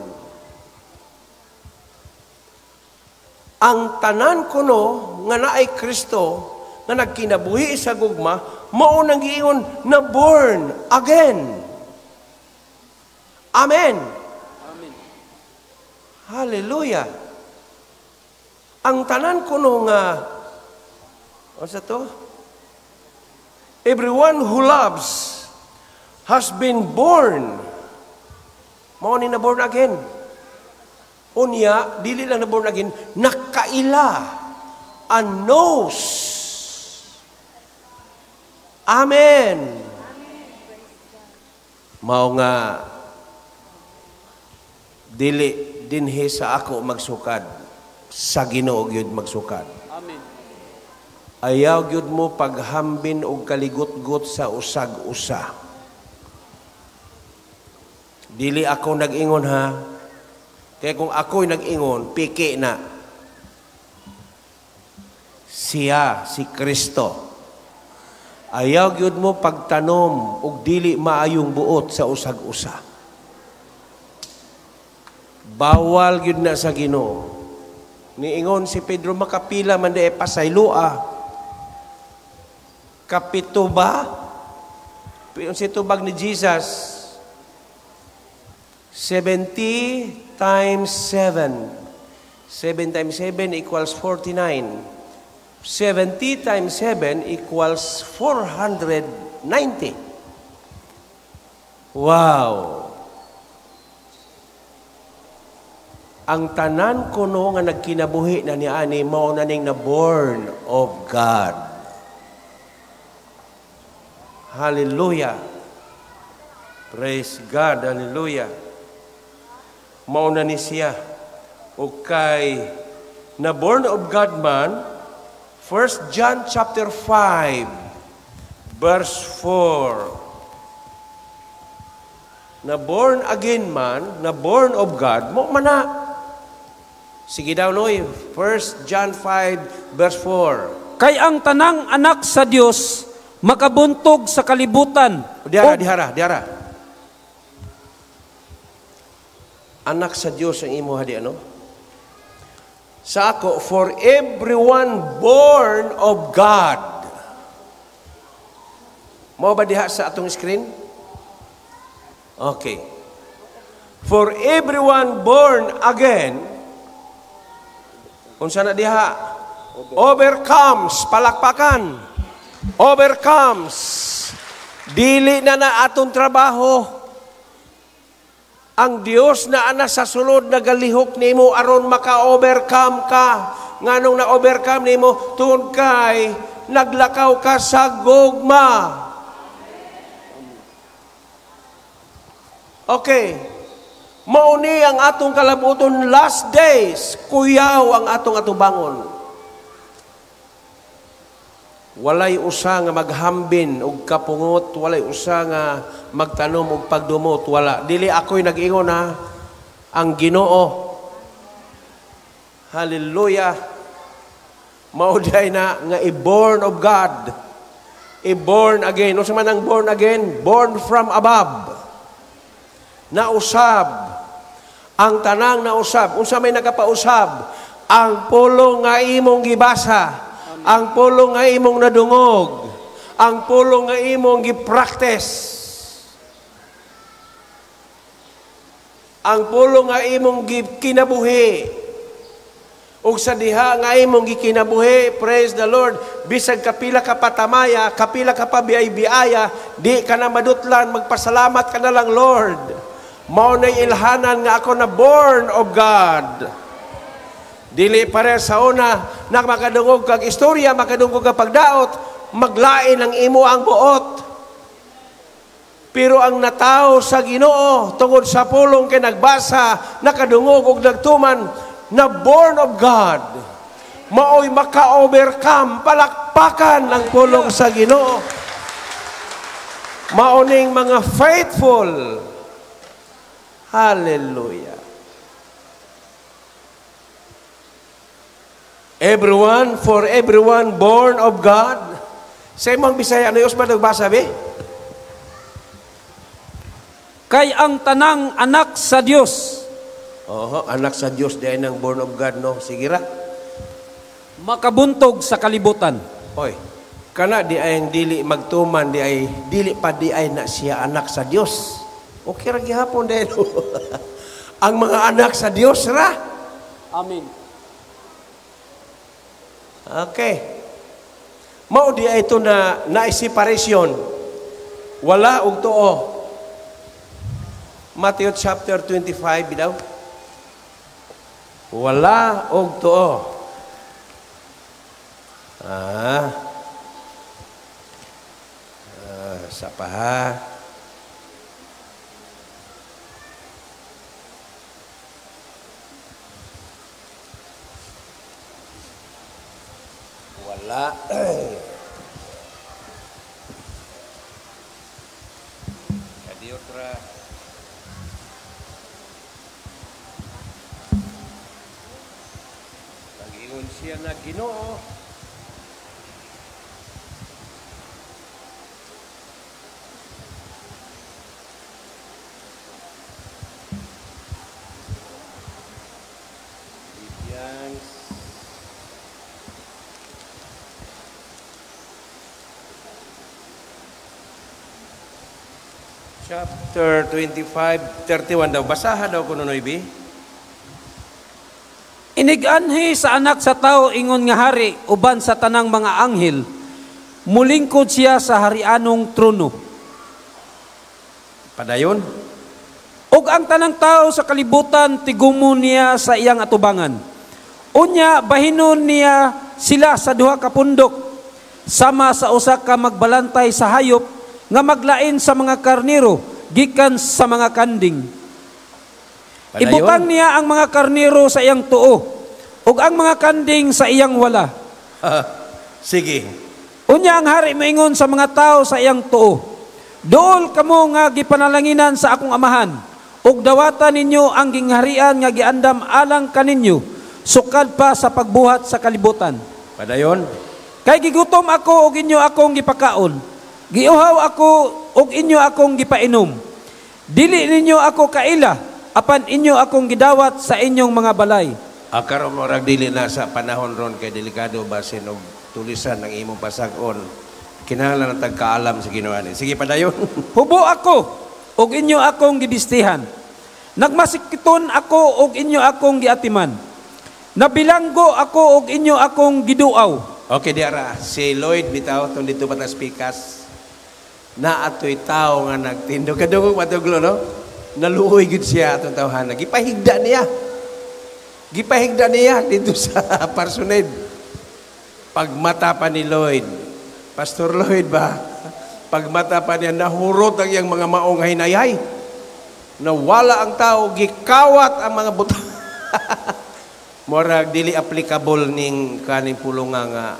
A: Ang tanan kuno nga naay Kristo nga nagkinabuhi sa gugma, mao nang giingon na born again. Amen.
D: Amen.
A: Hallelujah. Ang tanan kuno nga unsa to? Everyone who loves has been born. Mao ni na born again. Unya, dili lang na born again, nakaila and knows. Amen. Mao nga dili dinhi sa ako magsukad, sa Ginoo gyud magsukad.
D: Amen.
A: Ayaw gyud mo paghambin og kaligot-got sa usag-usa. Dili ako nag-ingon ha. Kaya kung ako'y nag-ingon, piki na. Siya, si Kristo. Ayaw gyud mo pagtanom og dili maayong buot sa usag-usa. Bawal gyud na sa Ginoo. Niingon si Pedro, makapila man di pasayloa. Kapito ba? Si tubag ni Jesus, 70 times 7. 7 times 7 equals 49. 70 times 7 equals 490. Wow! Ang tanan kuno nga nagkinabuhi na niani mao na ning na born of God. Hallelujah. Praise God. Hallelujah. Mao na ni siya. O kay na born of God man, 1 John chapter 5 verse 4. Na born again man, na born of God, mo man na. Sige daw noy, 1 John 5 verse 4.
D: Kay ang tanang anak sa Dios makabuntog sa kalibutan.
A: Diara, diara, diara. Anak sa Dios ang imo hadi ano? Sa ako, for everyone born of God. Mao ba diha sa atong screen? Okay. For everyone born again, unsa na diha? Overcomes, palakpakan. Overcomes. Dili na na atong trabaho. Ang Dios na ana sa sulod nagalihok nimo aron maka-overcome ka. Nganong na-overcome nimo? Tungod kay naglakaw ka sa gugma. Okay. Mao ni ang atong kalabuton last days, kuyaw ang atong atubangon. Walay usa nga maghambin og kapungot, walay usa nga magtanom og pagdumot, wala. Dili ako'y nag-ingon ha, ang Ginoo. Hallelujah. Mao day na nga i-born of God. I-born again. Unsa man ang born again? Born from above. Nausab. Ang tanang nausab. Unsa may nakapausab? Ang pulong nga imong gibasa. Ang pulong nga imong nadungog. Ang pulong nga imong gi-practice. Ang pulong nga imong gikinabuhi. Ug sa diha nga imong gikinabuhi, praise the Lord, bisag kapila ka patamaya, kapila ka pabiay-biaya, di ka na madutlan, magpasalamat ka na lang, Lord. Mao na'y ilhanan nga ako na born of God. Dili pare sa una, na makadungog kag istorya, makadungog kag pagdaot, maglain ang imo ang buot. Pero ang natawo sa Ginoo tungod sa pulong kay nagbasa, nakadungog og nagtuman, na born of God, maoy maka-overcome, palakpakan ang pulong sa Ginoo. Maoning mga faithful. Hallelujah. Everyone, for everyone born of God. Sa imong Bisaya, ano yung ba nagbasa, be?
D: Kay ang tanang anak sa Dios.
A: Oho, anak sa Dios di ay ng born of God, no? Sige ra.
D: Makabuntog sa kalibutan.
A: Oy, kana di ay ang dili magtuman, di ay dili pa di ay na siya anak sa Dios. Okay ra gihapon dahil. Ang mga anak sa Dios ra.
D: Amen.
A: Okay. Mao di ay ito na na-separation. Wala og tuo. Matthew chapter 25 bidaw. Wala og tuo. Sa paha. Wala. Kadiotra. Nag-ingon siya na Ginoo. Philippians chapter 25, 31 daw. Basahan daw kuno Noy.
D: Iniganhi sa anak sa tao ingon nga hari uban sa tanang mga anghel, mulingkod siya sa harianong trono.
A: Padayon.
D: Og ang tanang tao sa kalibutan tigumo niya sa iyang atubangan. Unya bahinon niya sila sa duha ka pundok, sama sa usa ka magbalantay sa hayop nga maglain sa mga karniro gikan sa mga kanding.
A: Padayon.
D: Ibutang niya ang mga karniro sa iyang tuo ug ang mga kanding sa iyang wala.
A: Sige.
D: Unya ang hari moingon sa mga tao sa iyang tuo, duol kamo nga gipanalanginan sa akong amahan, ug dawatan ninyo ang gingharian nga giandam alang kaninyo sukad pa sa pagbuhat sa kalibutan.
A: Padayon.
D: Kay gigutom ako ug inyo akong gipakaon, giuhaw ako ug inyo akong gipainom. Dili ninyo ako kaila, apan inyo akong gidawat sa inyong mga balay.
A: Karon murag dili na sa panahon ron kay delikado basin og tulisan ang imong pasag-on. Kinahanglan ang tagkaalam sa Ginoo ani. Sige, padayon.
D: Hubo ako ug inyo akong gibistihan. Nagmasikiton ako ug inyo akong giatiman. Nabilanggo ako ug inyo akong giduaw.
A: Okay, diara si Lloyd bitaw tong dito pa pikas. Na atoy tao nga nagtindog kadungog matuglo, no? Naluoy gid siya atong tawhana. Gipahigda niya. Gipahigda niya dito sa parsonage. Pagmata pa ni Lloyd, Pastor Lloyd ba? Pagmata pa niya, nahurot ang iyang mga maong hinayay. Nawala ang tao, gikawat ang mga buta. Murag dili applicable ning kaning pulong nga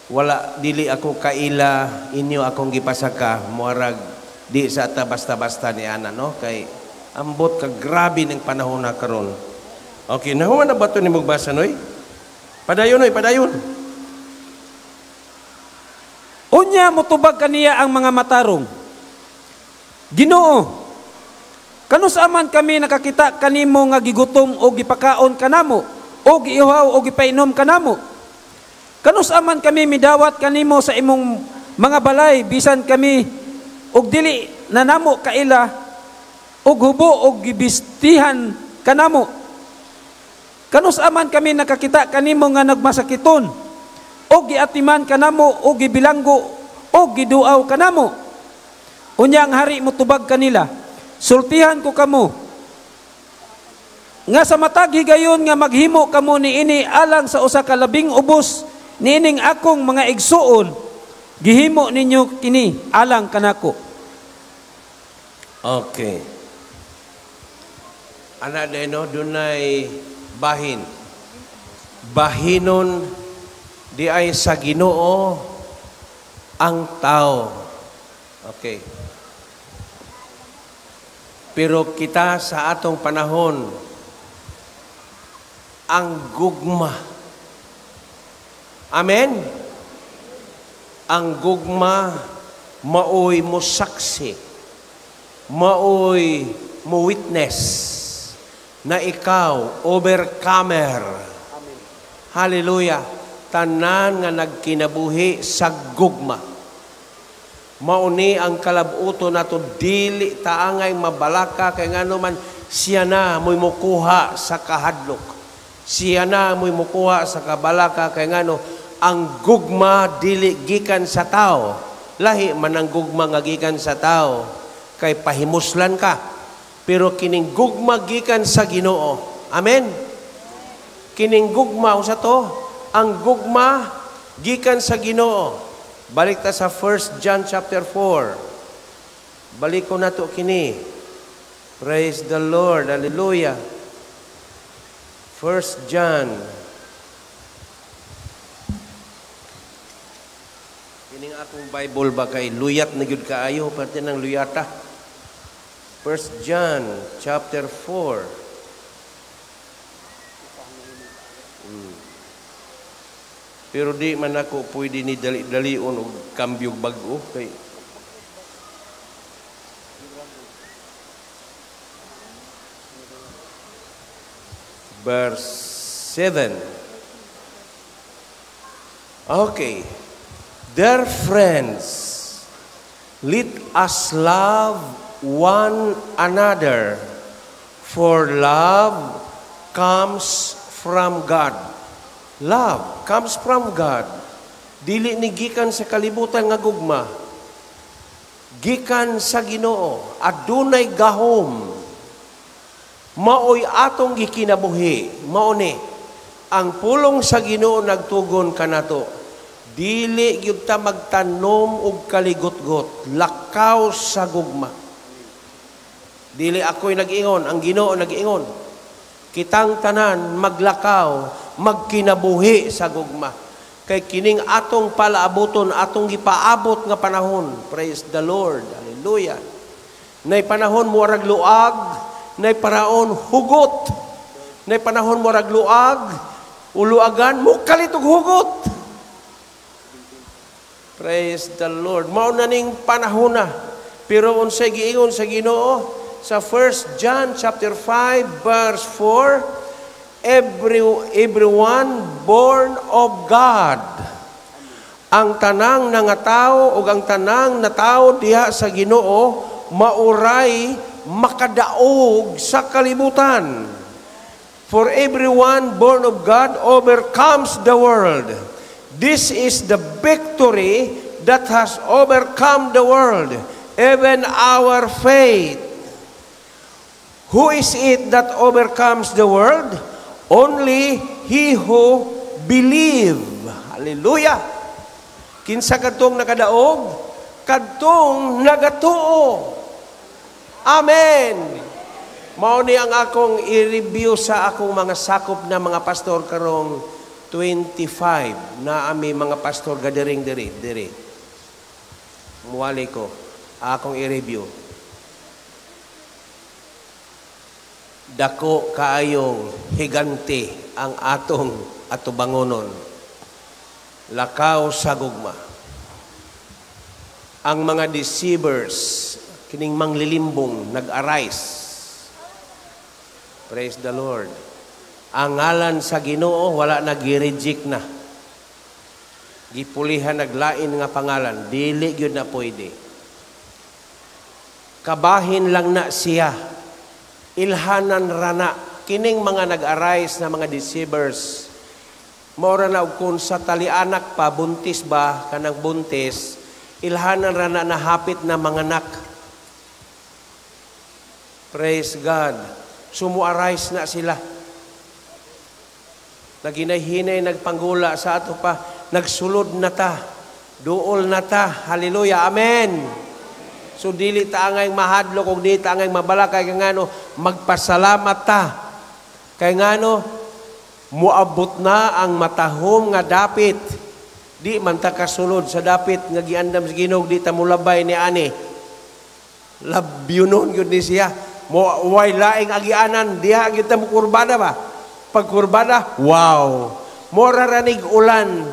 A: wala dili ako kaila inyo akong gipasaka. Murag di sa ta basta-basta ni ana, no? Kay ambot ka grabe ning panahon na karon. Okay, nahuman na ba to ni magbasa noy? Padayon noy, padayon.
D: Unya motubag kaniya ang mga matarong. Ginoo, kanus-a man kami nakakita kanimo nga gigutom o gipakaon kanamo o giuhaw o gipainom kanamo? Kanus-a man kami midawat kanimo sa imong mga balay bisan kami ug dili na namo kaila ug hubo og gibistihan kanamo? Kanus-a man kami nakakita kanimo nga nagmasakiton og giatiman kanamo og gibilanggo og giduaw kanamo? Unya ang hari motubag kanila, "Sultihan ko kamo nga sa matag higayon nga maghimo kamo niini alang sa usa ka labing ubos niining akong mga igsuon, gihimo ninyo kini alang kanako."
A: Okay. Ana no, dunay bahin. Bahinon di ay sa Ginoo ang tao. Okay. Pero kita sa atong panahon, ang gugma. Amen? Ang gugma maoy mo saksi, maoy mo witness na ikaw overcomer. Amen. Hallelujah. Tanan nga nagkinabuhi sa gugma. Mauni ang kalabuto nato, dili taangay mabalaka kay ngano man siya na mo'y mukuha sa kahadlok. Siya na mo'y mukuha sa kabalaka kay ngano ang gugma dili gikan sa tao. Lahi man ang gugma nga gikan sa tao kay pahimuslan ka. Pero kining gugma gikan sa Ginoo. Amen. Kining gugma usa to, ang gugma gikan sa Ginoo. Balik ta sa 1 John chapter 4. Balik ko na to kini. Praise the Lord. Hallelujah. 1 John. Kining akong Bible ba kay luyat na gyud kaayo, parte ng luyata. 1 John chapter 4. Pero di man ako pwede ni dali-dalion og kambyo bag-o kay verse 7. Okay. Dear friends, let us love one another, for love comes from God. Love comes from God. Dili ni gikan sa kalibutan nga gugma. Gikan sa Ginoo. Adunay gahom. Maoy atong gikinabuhi. Mao ni ang pulong sa Ginoo nagtugon kanato. Dili gyud ta magtanom og kaligotgot, lakaw sa gugma. Dili ako'y nag-ingon, ang Ginoo nag-ingon. Kitang tanan maglakaw, magkinabuhi sa gugma. Kay kining atong palaabuton, atong gipaabot nga panahon. Praise the Lord. Hallelujah. Nay panahon murag luag, nay paraon hugot. Nay panahon murag luag, uluagan mukalit og hugot. Praise the Lord. Mao na ning panahon na. Pero unsay giingon sa Ginoo sa 1 John chapter 5 verse 4, everyone born of God. Ang tanang nangatawo ug ang tanang natawo diha sa Ginoo mauray makadaog sa kalibutan. For everyone born of God overcomes the world. This is the victory that has overcome the world, even our faith. Who is it that overcomes the world? Only he who believe. Hallelujah! Kinsa kadtong nakadaog? Kadtong nagatuo. Amen! Mao ni ang akong i-review sa akong mga sakop na mga pastor karong 25 na ami mga pastor gathering diri diri. Muwali ko akong i-review. Dako kaayong higante ang atong atubangonon. Lakaw sa gugma. Ang mga deceivers kining manglilimbong nag-arise. Praise the Lord. Ang ngalan sa Ginoo wala na, gi-reject na. Gipulihan naglain nga pangalan, dili gyud na pwede. Kabahin lang na siya. Ilhanan rana kining mga nag-arise na mga deceivers. Mora na og kung sa talianak pa buntis ba kanang buntis, ilhanan rana na hapit na manganak. Praise God. Sumu-arise na sila. Naginay-hinay nagpanggula sa ato pa, nagsulod na ta, duol na ta. Hallelujah. Amen. So dili ta angay mahadlok ug dili ta angay mabalaka kay ngano magpasalamat ta. Kay ngano moabot na ang matahom nga dapit. Di man ta kasulod sa dapit nga giandam sa Ginoo, di ta mulabay ni ani. Labyunon gyud ni siya. Mo way laing agianan diha gyud ta mokurbada ba. Pagkurbada, wow. Mora ranig ulan.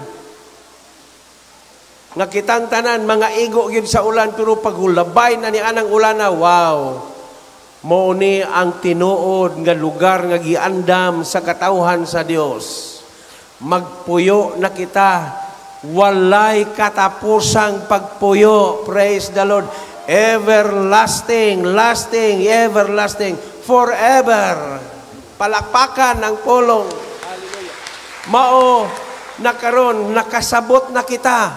A: Nga kitang tanan mga igo gyud sa ulan, pero paghulabay na ni anang ulana, wow. Mao ni ang tinuod nga lugar nga giandam sa katawhan sa Dios. Magpuyo na kita, walay katapusang pagpuyo. Praise the Lord. Everlasting, lasting, everlasting, forever. Palakpakan ang pulong. Mao na karon nakasabot na kita.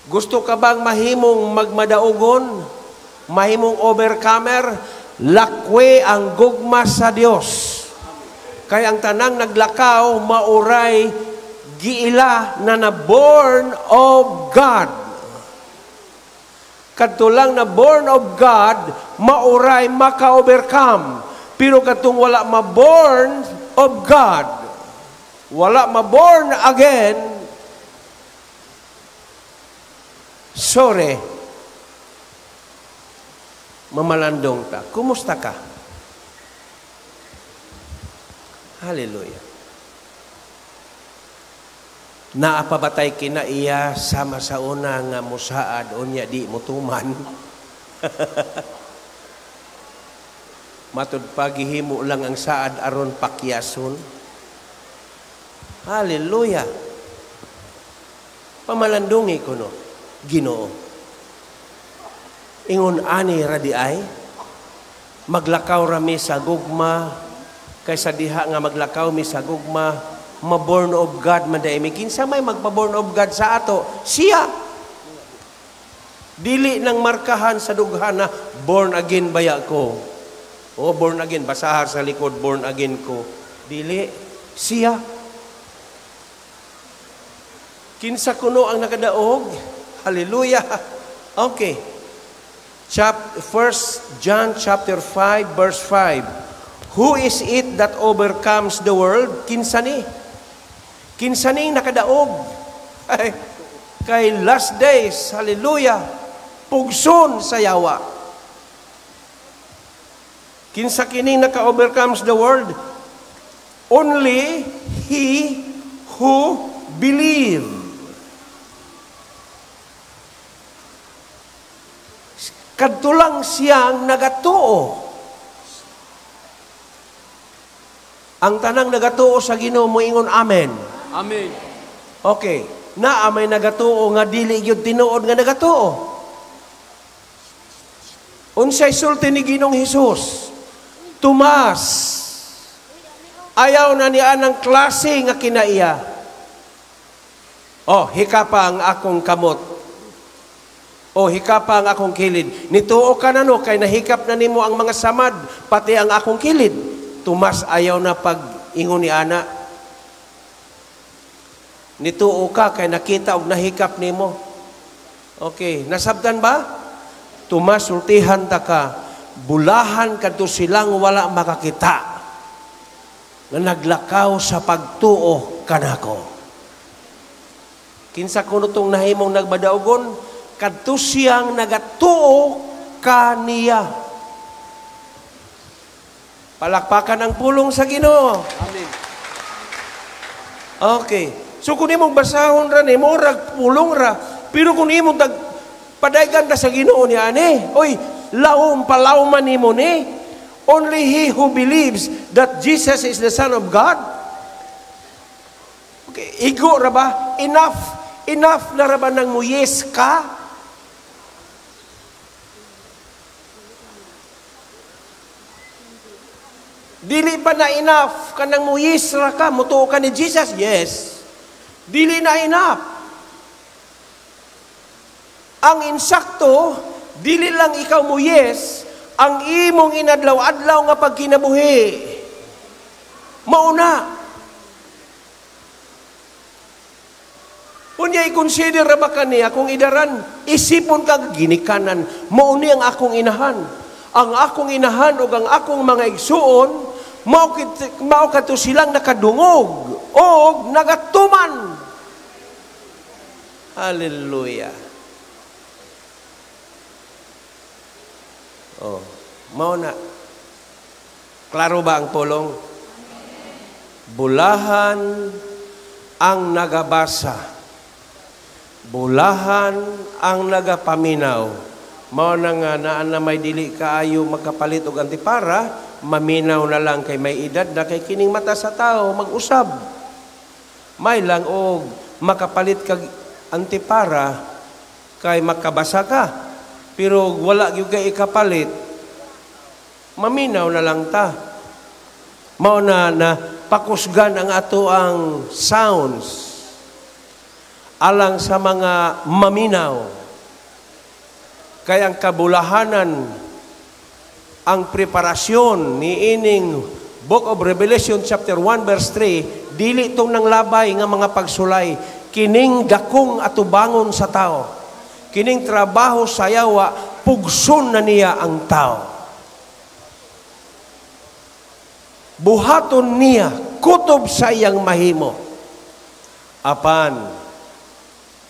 A: Gusto ka bang mahimong magmadaugon? Mahimong overcomer? Lakwe ang gugma sa Dios. Kay ang tanang naglakaw mauray giila na na born of God. Kadto lang na born of God, mauray maka-overcome. Pero katong wala ma-born of God, wala ma-born again, sorry, mamalandong ta. Kumusta ka? Hallelujah. Naapabatay kina iya sama sa una nga musaad unya di mutuman. Matud pagihimo lang ang saad aron pakyason. Hallelujah. Pamalandungi kuno Ginoo. Ingon ani ra di ay maglakaw ra mi sa gugma, kaysa diha nga maglakaw mi sa gugma, ma-born of God man dai mi. Kinsa may magpa-born of God sa ato? Siya. Dili nang markahan sa dughan na born again baya ko. O born again, basahar sa likod, born again ko. Dili, siya. Kinsa kuno ang nakadaog? Hallelujah. Okay. 1 John chapter 5 verse 5. Who is it that overcomes the world? Kinsa ni? Kinsa ning nakadaog? Ay, kay last days, hallelujah, pugson sa yawa. Kinsa kining naka-overcomes the world? Only he who believe. Kadto lang siyang nagatuo. Ang tanang nagatuo sa Ginoo moingon amen.
D: Amen.
A: Okay. Naa may nagatuo nga dili gyud tinuod nga nagatuo. Unsay sulti ni Ginoong Hesus? Tomas, ayaw na niya ng klase nga kinaiya. Oh, hikapa ang akong kamot. Oh, hikapa ang akong kilid. Nituo ka na no, kay nahikap na nimo ang mga samad, pati ang akong kilid. Tomas, ayaw na pag ingon ni ana. Nituo ka kay nakita og nahikap nimo. Okay, nasabtan ba? Tomas, sultihan ta ka, bulahan kadto silang wala makakita nga naglakaw sa pagtuo kanako. Kinsa kuno tong nahimong nagbadaogon? Kadto siyang nagatuo kaniya. Palakpakan ang pulong sa Ginoo.
D: Amen.
A: Okay. So kung imong basahon ra ni murag pulong ra, pero kung imong padaygan ta sa Ginoo ni ani, oy, laom palawman nimo ni. Only he who believes that Jesus is the Son of God. Okay, igo ra ba? Enough. Enough na ra ba nang mo yes ka? Dili pa na enough kanang mo yes ra ka, mutuo ka ni Jesus? Yes. Dili na enough. Ang insakto, dili lang ikaw mo yes, ang imong inadlaw-adlaw nga pagkinabuhi. Mauna. Unya i-consider ra ba kaniya kung idaran, isipon ka ginikanan, mauni ang akong inahan. Ang akong inahan ug ang akong mga igsuon, mao kadto silang nakadungog og nagatuman. Hallelujah. Oh, mao na. Klaro ba ang pulong? Bulahan ang nagabasa. Bulahan ang nagapaminaw. Mao na nga naa na may dili kaayo makapalit og antipara, maminaw na lang kay may edad na kay kining mata sa tao mag-usab. May lang og makapalit kag antipara kay makabasa ka. Pero wala gyud kay ikapalit, maminaw na lang ta. Mao na na pakusgan ang ato ang sounds alang sa mga maminaw. Kaya ang kabulahanan, ang preparasyon ni ining Book of Revelation chapter 1 verse 3, dili itong nanglabay nga mga pagsulay, kining dakong atubangon sa tao, kining trabaho sa yawa, pugson na niya ang tao. Buhaton niya, kutob sa iyang mahimo. Apan,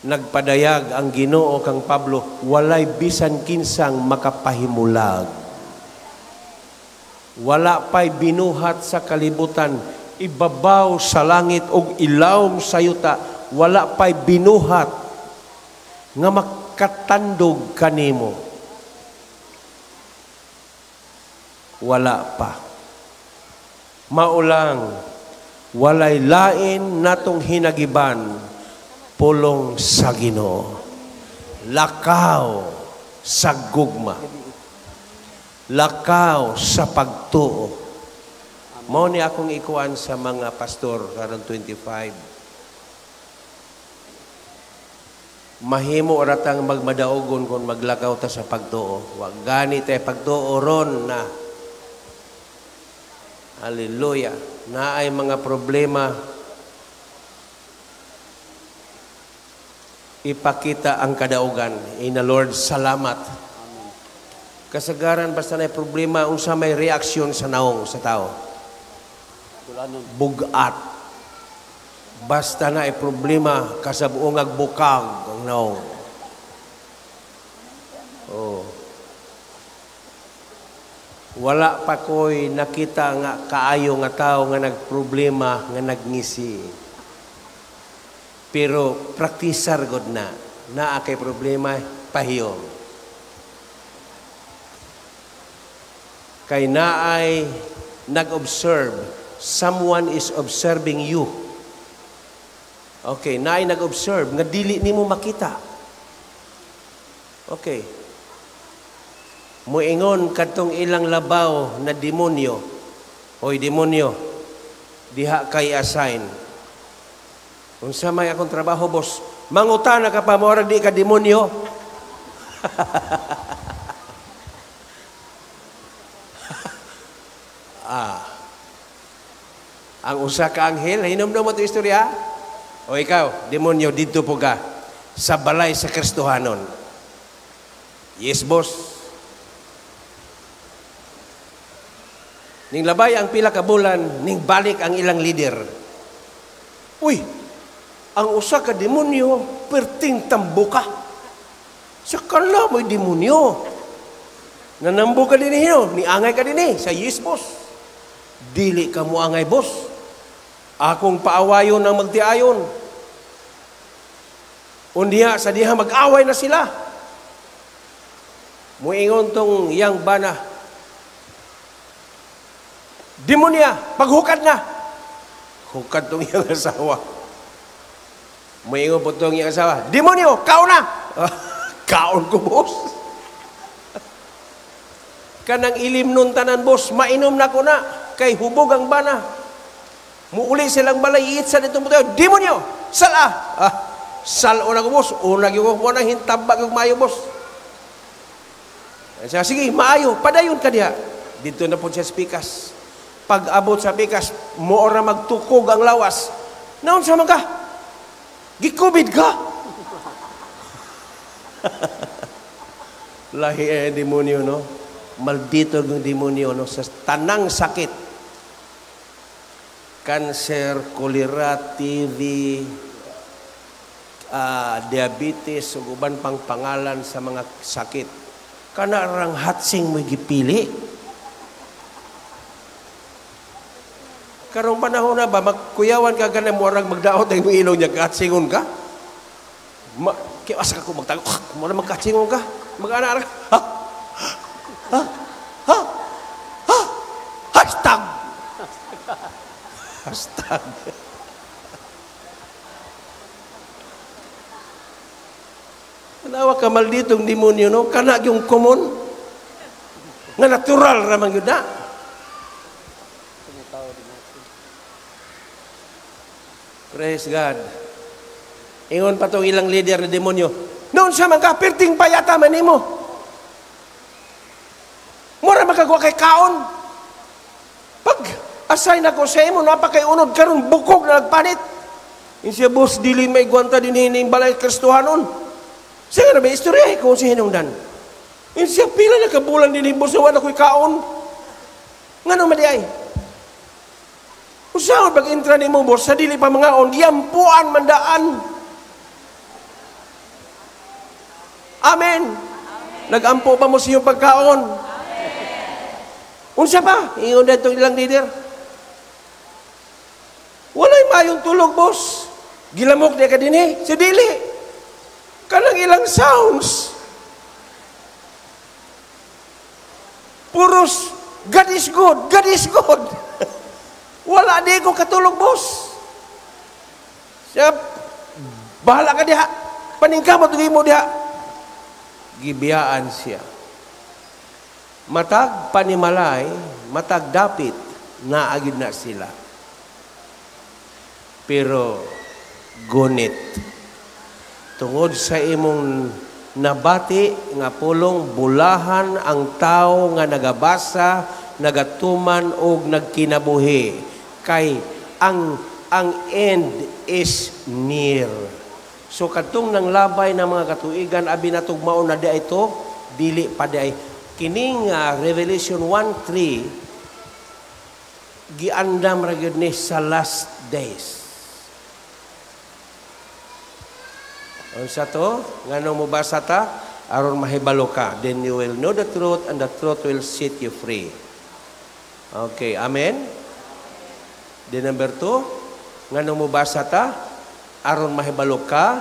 A: nagpadayag ang Ginoo kang Pablo, walay bisan kinsang makapahimulag. Wala pa'y binuhat sa kalibutan, ibabaw sa langit og ilawom sa yuta, wala pa'y binuhat nga makatandog kanimo. Wala pa. Maulang, walay lain natong hinagiban, pulong sa Ginoo. Lakaw sa gugma. Lakaw sa pagtuo. Mao ni akong ikuan sa mga pastor karon 25. Mahimo ra tang magmadaogon kung maglakaw ta sa pagtuo. Wa gani tay pagtuo ron na. Hallelujah. Naay mga problema, ipakita ang kadaugan. Ina Lord, salamat. Kasagaran basta na problema, unsa may reaksyon sa naong sa tao? Bugat. Basta na problema, kasabuongag bukag ang naong. Oh. Wala pa ko'y nakita nga kaayo nga tao nga nagproblema, nga nagngisi. Pero praktisar god na, naa kay problema, pahiyom. Kay naay nag-observe, someone is observing you. Okay, naay nag-observe nga dili nimo makita. Okay. Muingon kadtong ilang labaw na demonyo. Hoy demonyo, diha kay assign. Unsa may akong trabaho, boss? Mangutana ka pa, murag di ka demonyo. Ang usa ka anghel, hinumdum mo ito istorya? O ikaw, demonyo, didto po ka sa balay sa Kristohanon. Yes, boss. Ning labay ang pila ka bulan, ning balik ang ilang leader. Uy, ang usa ka demonyo, perting tambuka. Sa kala mo'y demonyo. Nanambo ka din hino, niangay ka din eh, sa yes, boss. Dili ka mo angay, boss. Akong paawayon ang magtiayon. Undiha, sa diha mag-away na sila. Muingon tong yang bana. Demonya, paghukad na. Hukad tong iyang asawa. Moingon po tong iyang asawa, demonyo, kaon na! Kaon ko, boss. Kanang ilim nun tanan, boss, mainom na ko na, kay hubog ang bana. Muuli silang balay, iit sa ditong buto, demonyo, sala! Ah, salo na ko, boss. Una gyud ko, wala hintabag yung mayo, boss. Siya, sige, maayo, padayon ka diha. Dito na po siya sa pikas. Pag abot sa pikas, moora magtukog ang lawas. Naon sa man ka? Gikubid ka? Lahi eh, demonyo, no? Maldito ng demonyo, no? Sa tanang sakit. Cancer, kolera, TB, diabetes, ug uban pang pangalan sa mga sakit. Kana rang hatsing mo'y gipili. Karong panahon na ba, magkuyawan ka ganun, murag magdaot ang ilong niya, katsingon ka? Asa ka ko magtago, murag magkatsingon ka? Mag-ana-ana ka, ha? Ha? Ha? Ha? Hashtag! Hashtag. Tanawa ka malditong demonyo, no? Kana yung common. Nga natural ramang yun na. Praise God. Ingon pa tong ilang leader na demonyo, noon siya man ka, perting payata man nimo. Mura makagawa kay kaon. Pag asay na ko sa imo, napakay unod karon bukog na nagpanit. Insiya boss, dili may gwanta din hining balay Kristohanon. Sige na ba, istorya ko si hinungdan. Insiya pila na kabulan din boss, wala ko'y kaon. Ngano man di ay? Usaon pag-intra ni mo, boss, sa dili pa mga on, giampuan mandaan. Amen. Nagampo pa mo sa iyong pagkaon. Amen. Unsa pa? Ingon na itong ilang leader. Walay mayong tulog, boss. Gilamok di ka din eh. Sa dili. Kanang ilang sounds. Puros, God is good, God is good. Wala di ko katulog, boss. Siya, bahala ka diha. Paningkamot mo diha. Gibiyaan siya. Matag panimalay, matag dapit, naagid na sila. Pero, gunit. Tungod sa imong nabati nga pulong, bulahan ang tao nga nagabasa, nagatuman og nagkinabuhi. Kay ang end is near. So kadtong nang labay ng mga katuigan abi natog mao na di ito, dili pa di ay kining Revelation 1:3 giandam ra gyud ni sa last days. Unsa to? Nganong mobasa ta aron mahibalo ka, then you will know the truth and the truth will set you free. Okay, amen. Then number 2, nganong mobasa ta aron mahibalo ka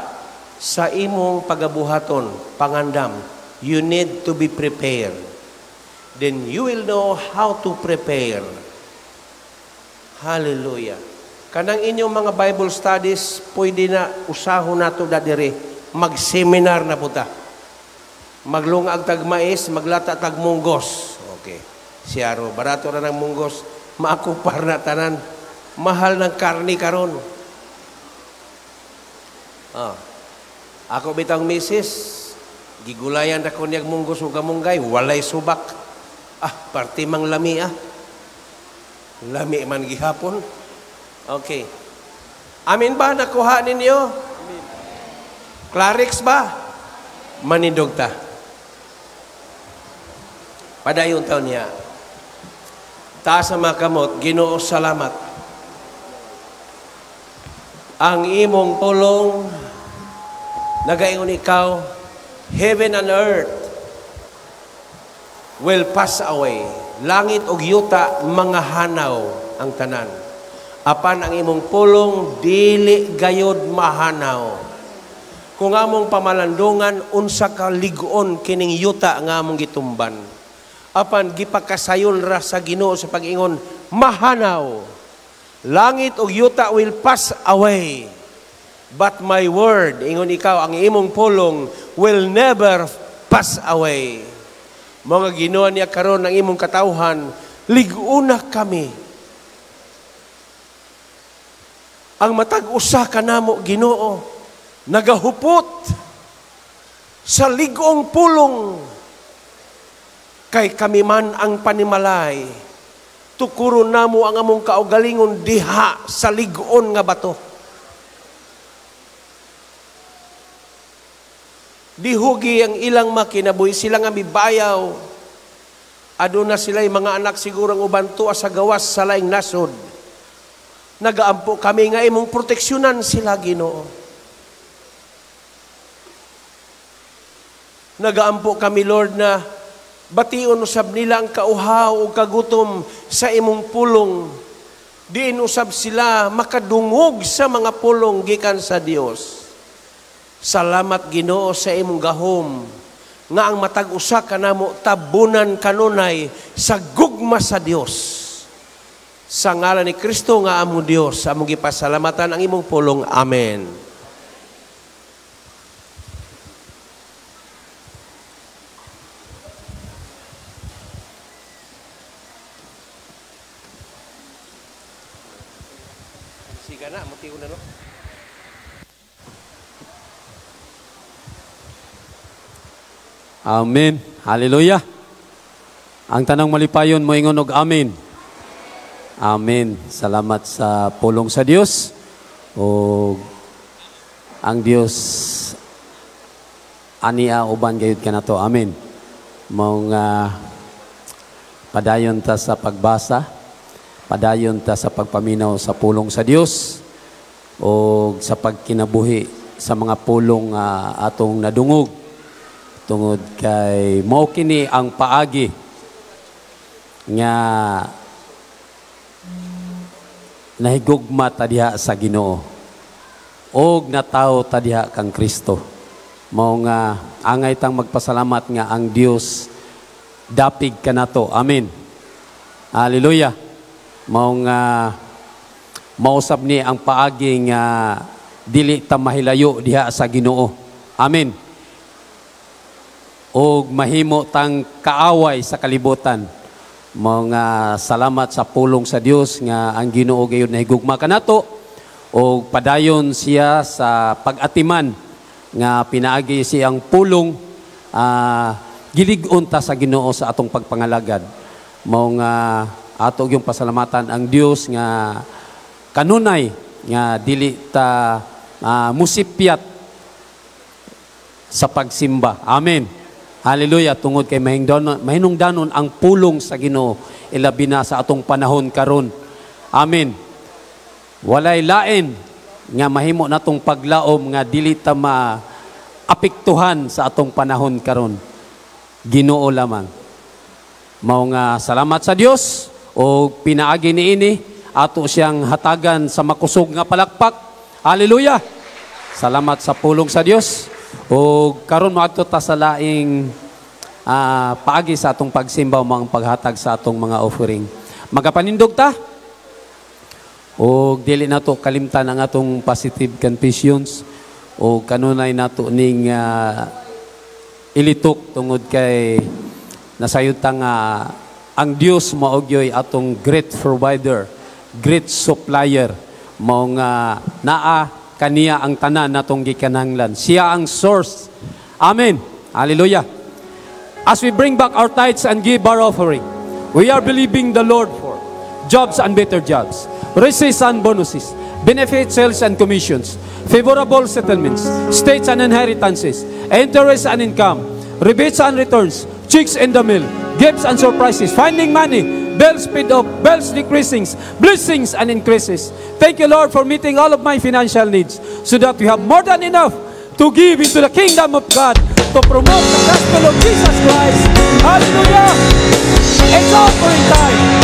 A: sa imong pagabuhaton, pangandam. You need to be prepared. Then you will know how to prepare. Hallelujah. Kanang inyong mga Bible studies, pwede na usahon nato da diri. Mag-seminar na puta. Maglungag tag mais, maglata tag munggos. Okay. Siyaro, barato ra ng munggos, maakupar na tanan. Mahal ng karni karon. Ah. Ako bitang misis, gigulayan na ko niyag munggos ug kamunggay, walay subak. Ah, parte mang lami ah. Lami man gihapon. Okay. Amin ba nakuha ninyo? Amen. Clarix ba? Manindog ta. Padayon taon niya. Taas sa mga kamot, Ginoo salamat. Ang imong pulong nagaingon ikaw, heaven and earth will pass away. Langit ug yuta mga hanaw ang tanan. Apan ang imong pulong dili gayod mahanaw. Kung among pamalandungan unsa ka lig-on kining yuta nga among gitumban. Apan gipakasayon ra sa Ginoo sa pag-ingon mahanaw. Langit ug yuta will pass away, But my word," ingon ikaw, ang imong pulong, "will never pass away." Mga Ginoo niya karon ang imong katawhan, lig-una kami. Ang matag usa kanamo, Ginoo, nagahupot sa lig-ong pulong, kay kami man ang panimalay. Tukuron namo ang among kaugalingon diha sa lig-on nga bato. Dihugi ang ilang makinabuhi, sila nga mibayaw. Aduna sila'y mga anak siguro ang uban tuwa sa gawas sa laing nasod. Nagaampo kami nga imong proteksyonan sila, Ginoo. Nagaampo kami, Lord, na bation usab nila ang kauhaw o kagutom sa imong pulong. Diin usab sila makadungog sa mga pulong gikan sa Dios. Salamat, Ginoo, sa imong gahom nga ang matag usa kanamo tabunan kanunay sa gugma sa Dios. Sa ngalan ni Kristo nga among Dios, among gipasalamatan ang imong pulong. Amen. Siga na, muti na no.
D: Amen. Hallelujah. Ang tanang malipayon moingon og amen. Amen. Salamat sa pulong sa Dios. O ang Dios ania uban gayud kanato. Amen. Mao nga padayon ta sa pagbasa, padayon ta sa pagpaminaw sa pulong sa Dios o sa pagkinabuhi sa mga pulong atong nadungog. Tungod kay mao kini ang paagi nga nahigugma ta diha sa Ginoo og natawo ta diha kang Kristo. Mao nga angay tang magpasalamat nga ang Dios dapig kanato. Amen. Hallelujah. Mao nga mausab ni ang paagi nga dili ta mahilayo diha sa Ginoo. Amen. Og mahimo tang kaaway sa kalibutan. Mga salamat sa pulong sa Dios nga ang Ginoo gayud nahigugma kanato og padayon siya sa pag-atiman nga pinaagi siyang pulong, gilig-on ta sa Ginoo sa atong pagpangalagad. Mao nga ato gyung pasalamatan ang Dios nga kanunay nga dili ta musipyat sa pagsimba. Amen. Hallelujah. Tungod kay mahinungdanon ang pulong sa Ginoo ilabi na sa atong panahon karon. Amen. Walay lain nga mahimo natong paglaom nga dili ta maapektuhan sa atong panahon karon. Ginoo lamang. Mao nga salamat sa Dios o pinaagi niini ato siyang hatagan sa makusog nga palakpak. Hallelujah. Salamat sa pulong sa Dios. O karon moadto ta sa laing paagi sa atong pagsimba o mga paghatag sa atong mga offering. Magapanindog ta. O dili nato kalimtan ang atong positive confessions o kanunay nato ning ilitok tungod kay nasayod ta nga ang Dios mao gyoy atong great provider, great supplier, mao nga naa kaniya ang tanan natong gikinahanglan. Siya ang source. Amen. Hallelujah. As we bring back our tithes and give our offering, we are believing the Lord for jobs and better jobs, raises and bonuses, benefits, sales and commissions, favorable settlements, states and inheritances, interest and income, rebates and returns, checks in the mail, gifts and surprises, finding money, bills paid off, bills decreasing, blessings and increases. Thank you, Lord, for meeting all of my financial needs so that we have more than enough to give into the kingdom of God, to promote the gospel of Jesus Christ. Hallelujah! It's offering time.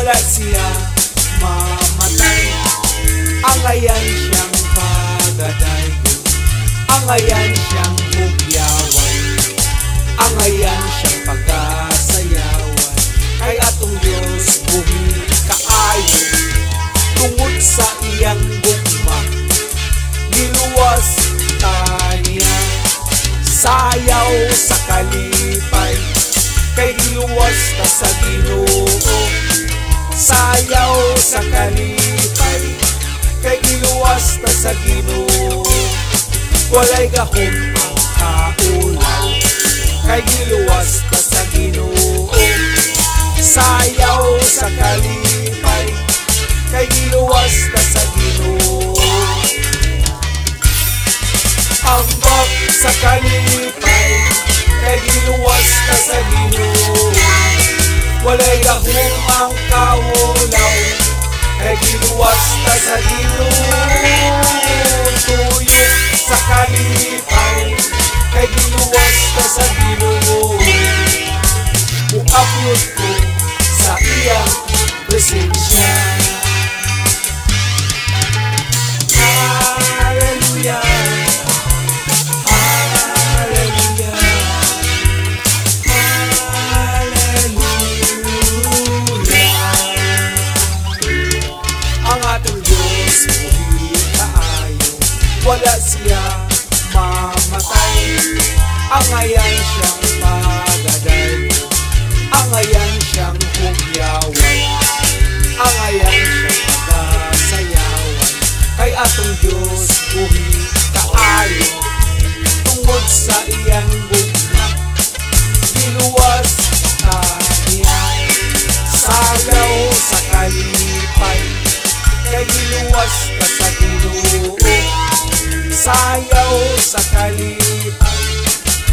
B: Wala siya mamatay. Angayan siyang pagadaygon, angayan siyang hugyawan, angayan siyang pagasayawan. Kay atong Diyos buhi kaayo, tungod sa iyang gugma giluwas ta niya. Sayaw sa kalipay, kay giluwas ta sa Ginoo. Sayaw sa kalipay, kay giluwas ta sa Ginoo. Walay gahom ang kaulaw, kay giluwas ta sa Ginoo. Sayaw sa kalipay, kay giluwas ta sa Ginoo. Ambak sa kalipay, kay giluwas ta sa Ginoo. Walay gahom ang kaulaw, kay giluwas ta sa Ginoo. Tuyok sa kalipay, kay giluwas ta sa Ginoo. Mukaplot ko sa iyang presensya. Hallelujah, Hallelujah, Hallelujah. Ang atong Diyos buhi kaayo, wala siya mamatay. Angayan siyang pagadayon, angayan siyang hugyawan, angayan siyang pagasayawan. Kay atong Diyos buhi kaayo, tungod sa iyang gugma giluwas ta niya. Sagaw sa kalipay, kay giluwas ta sa Ginoo. Sayaw sa kalipay,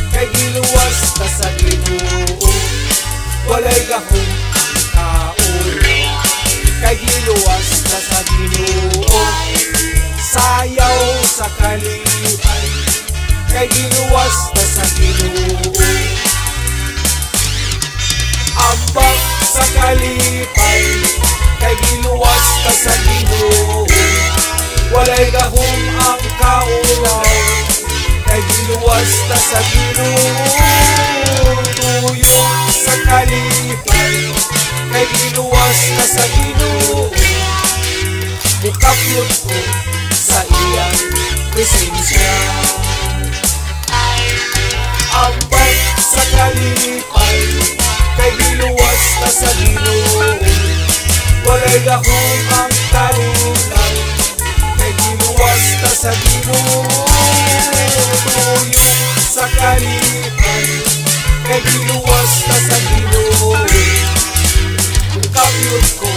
B: kay giluwas ta sa Ginoo. Walay gahom ang kaulaw, kay giluwas ta sa Ginoo. Sayaw sa kalipay, kay giluwas ta sa Ginoo. Ambak sa kalipay, kay giluwas ta sa Ginoo. Walay gahom ang kaulaw, kay giluwas ta sa Ginoo. Tuyok sa kalipay, kay giluwas ta sa Ginoo. Mukaplot ko sa iyang presensya. Ambak sa kalipay, kay giluwas ta sa Ginoo. Walay gahom ang kaulaw, kay giluwas ta sa Ginoo. Tuyok sa kalipay, kay giluwas ta sa Ginoo. Mukaplot ko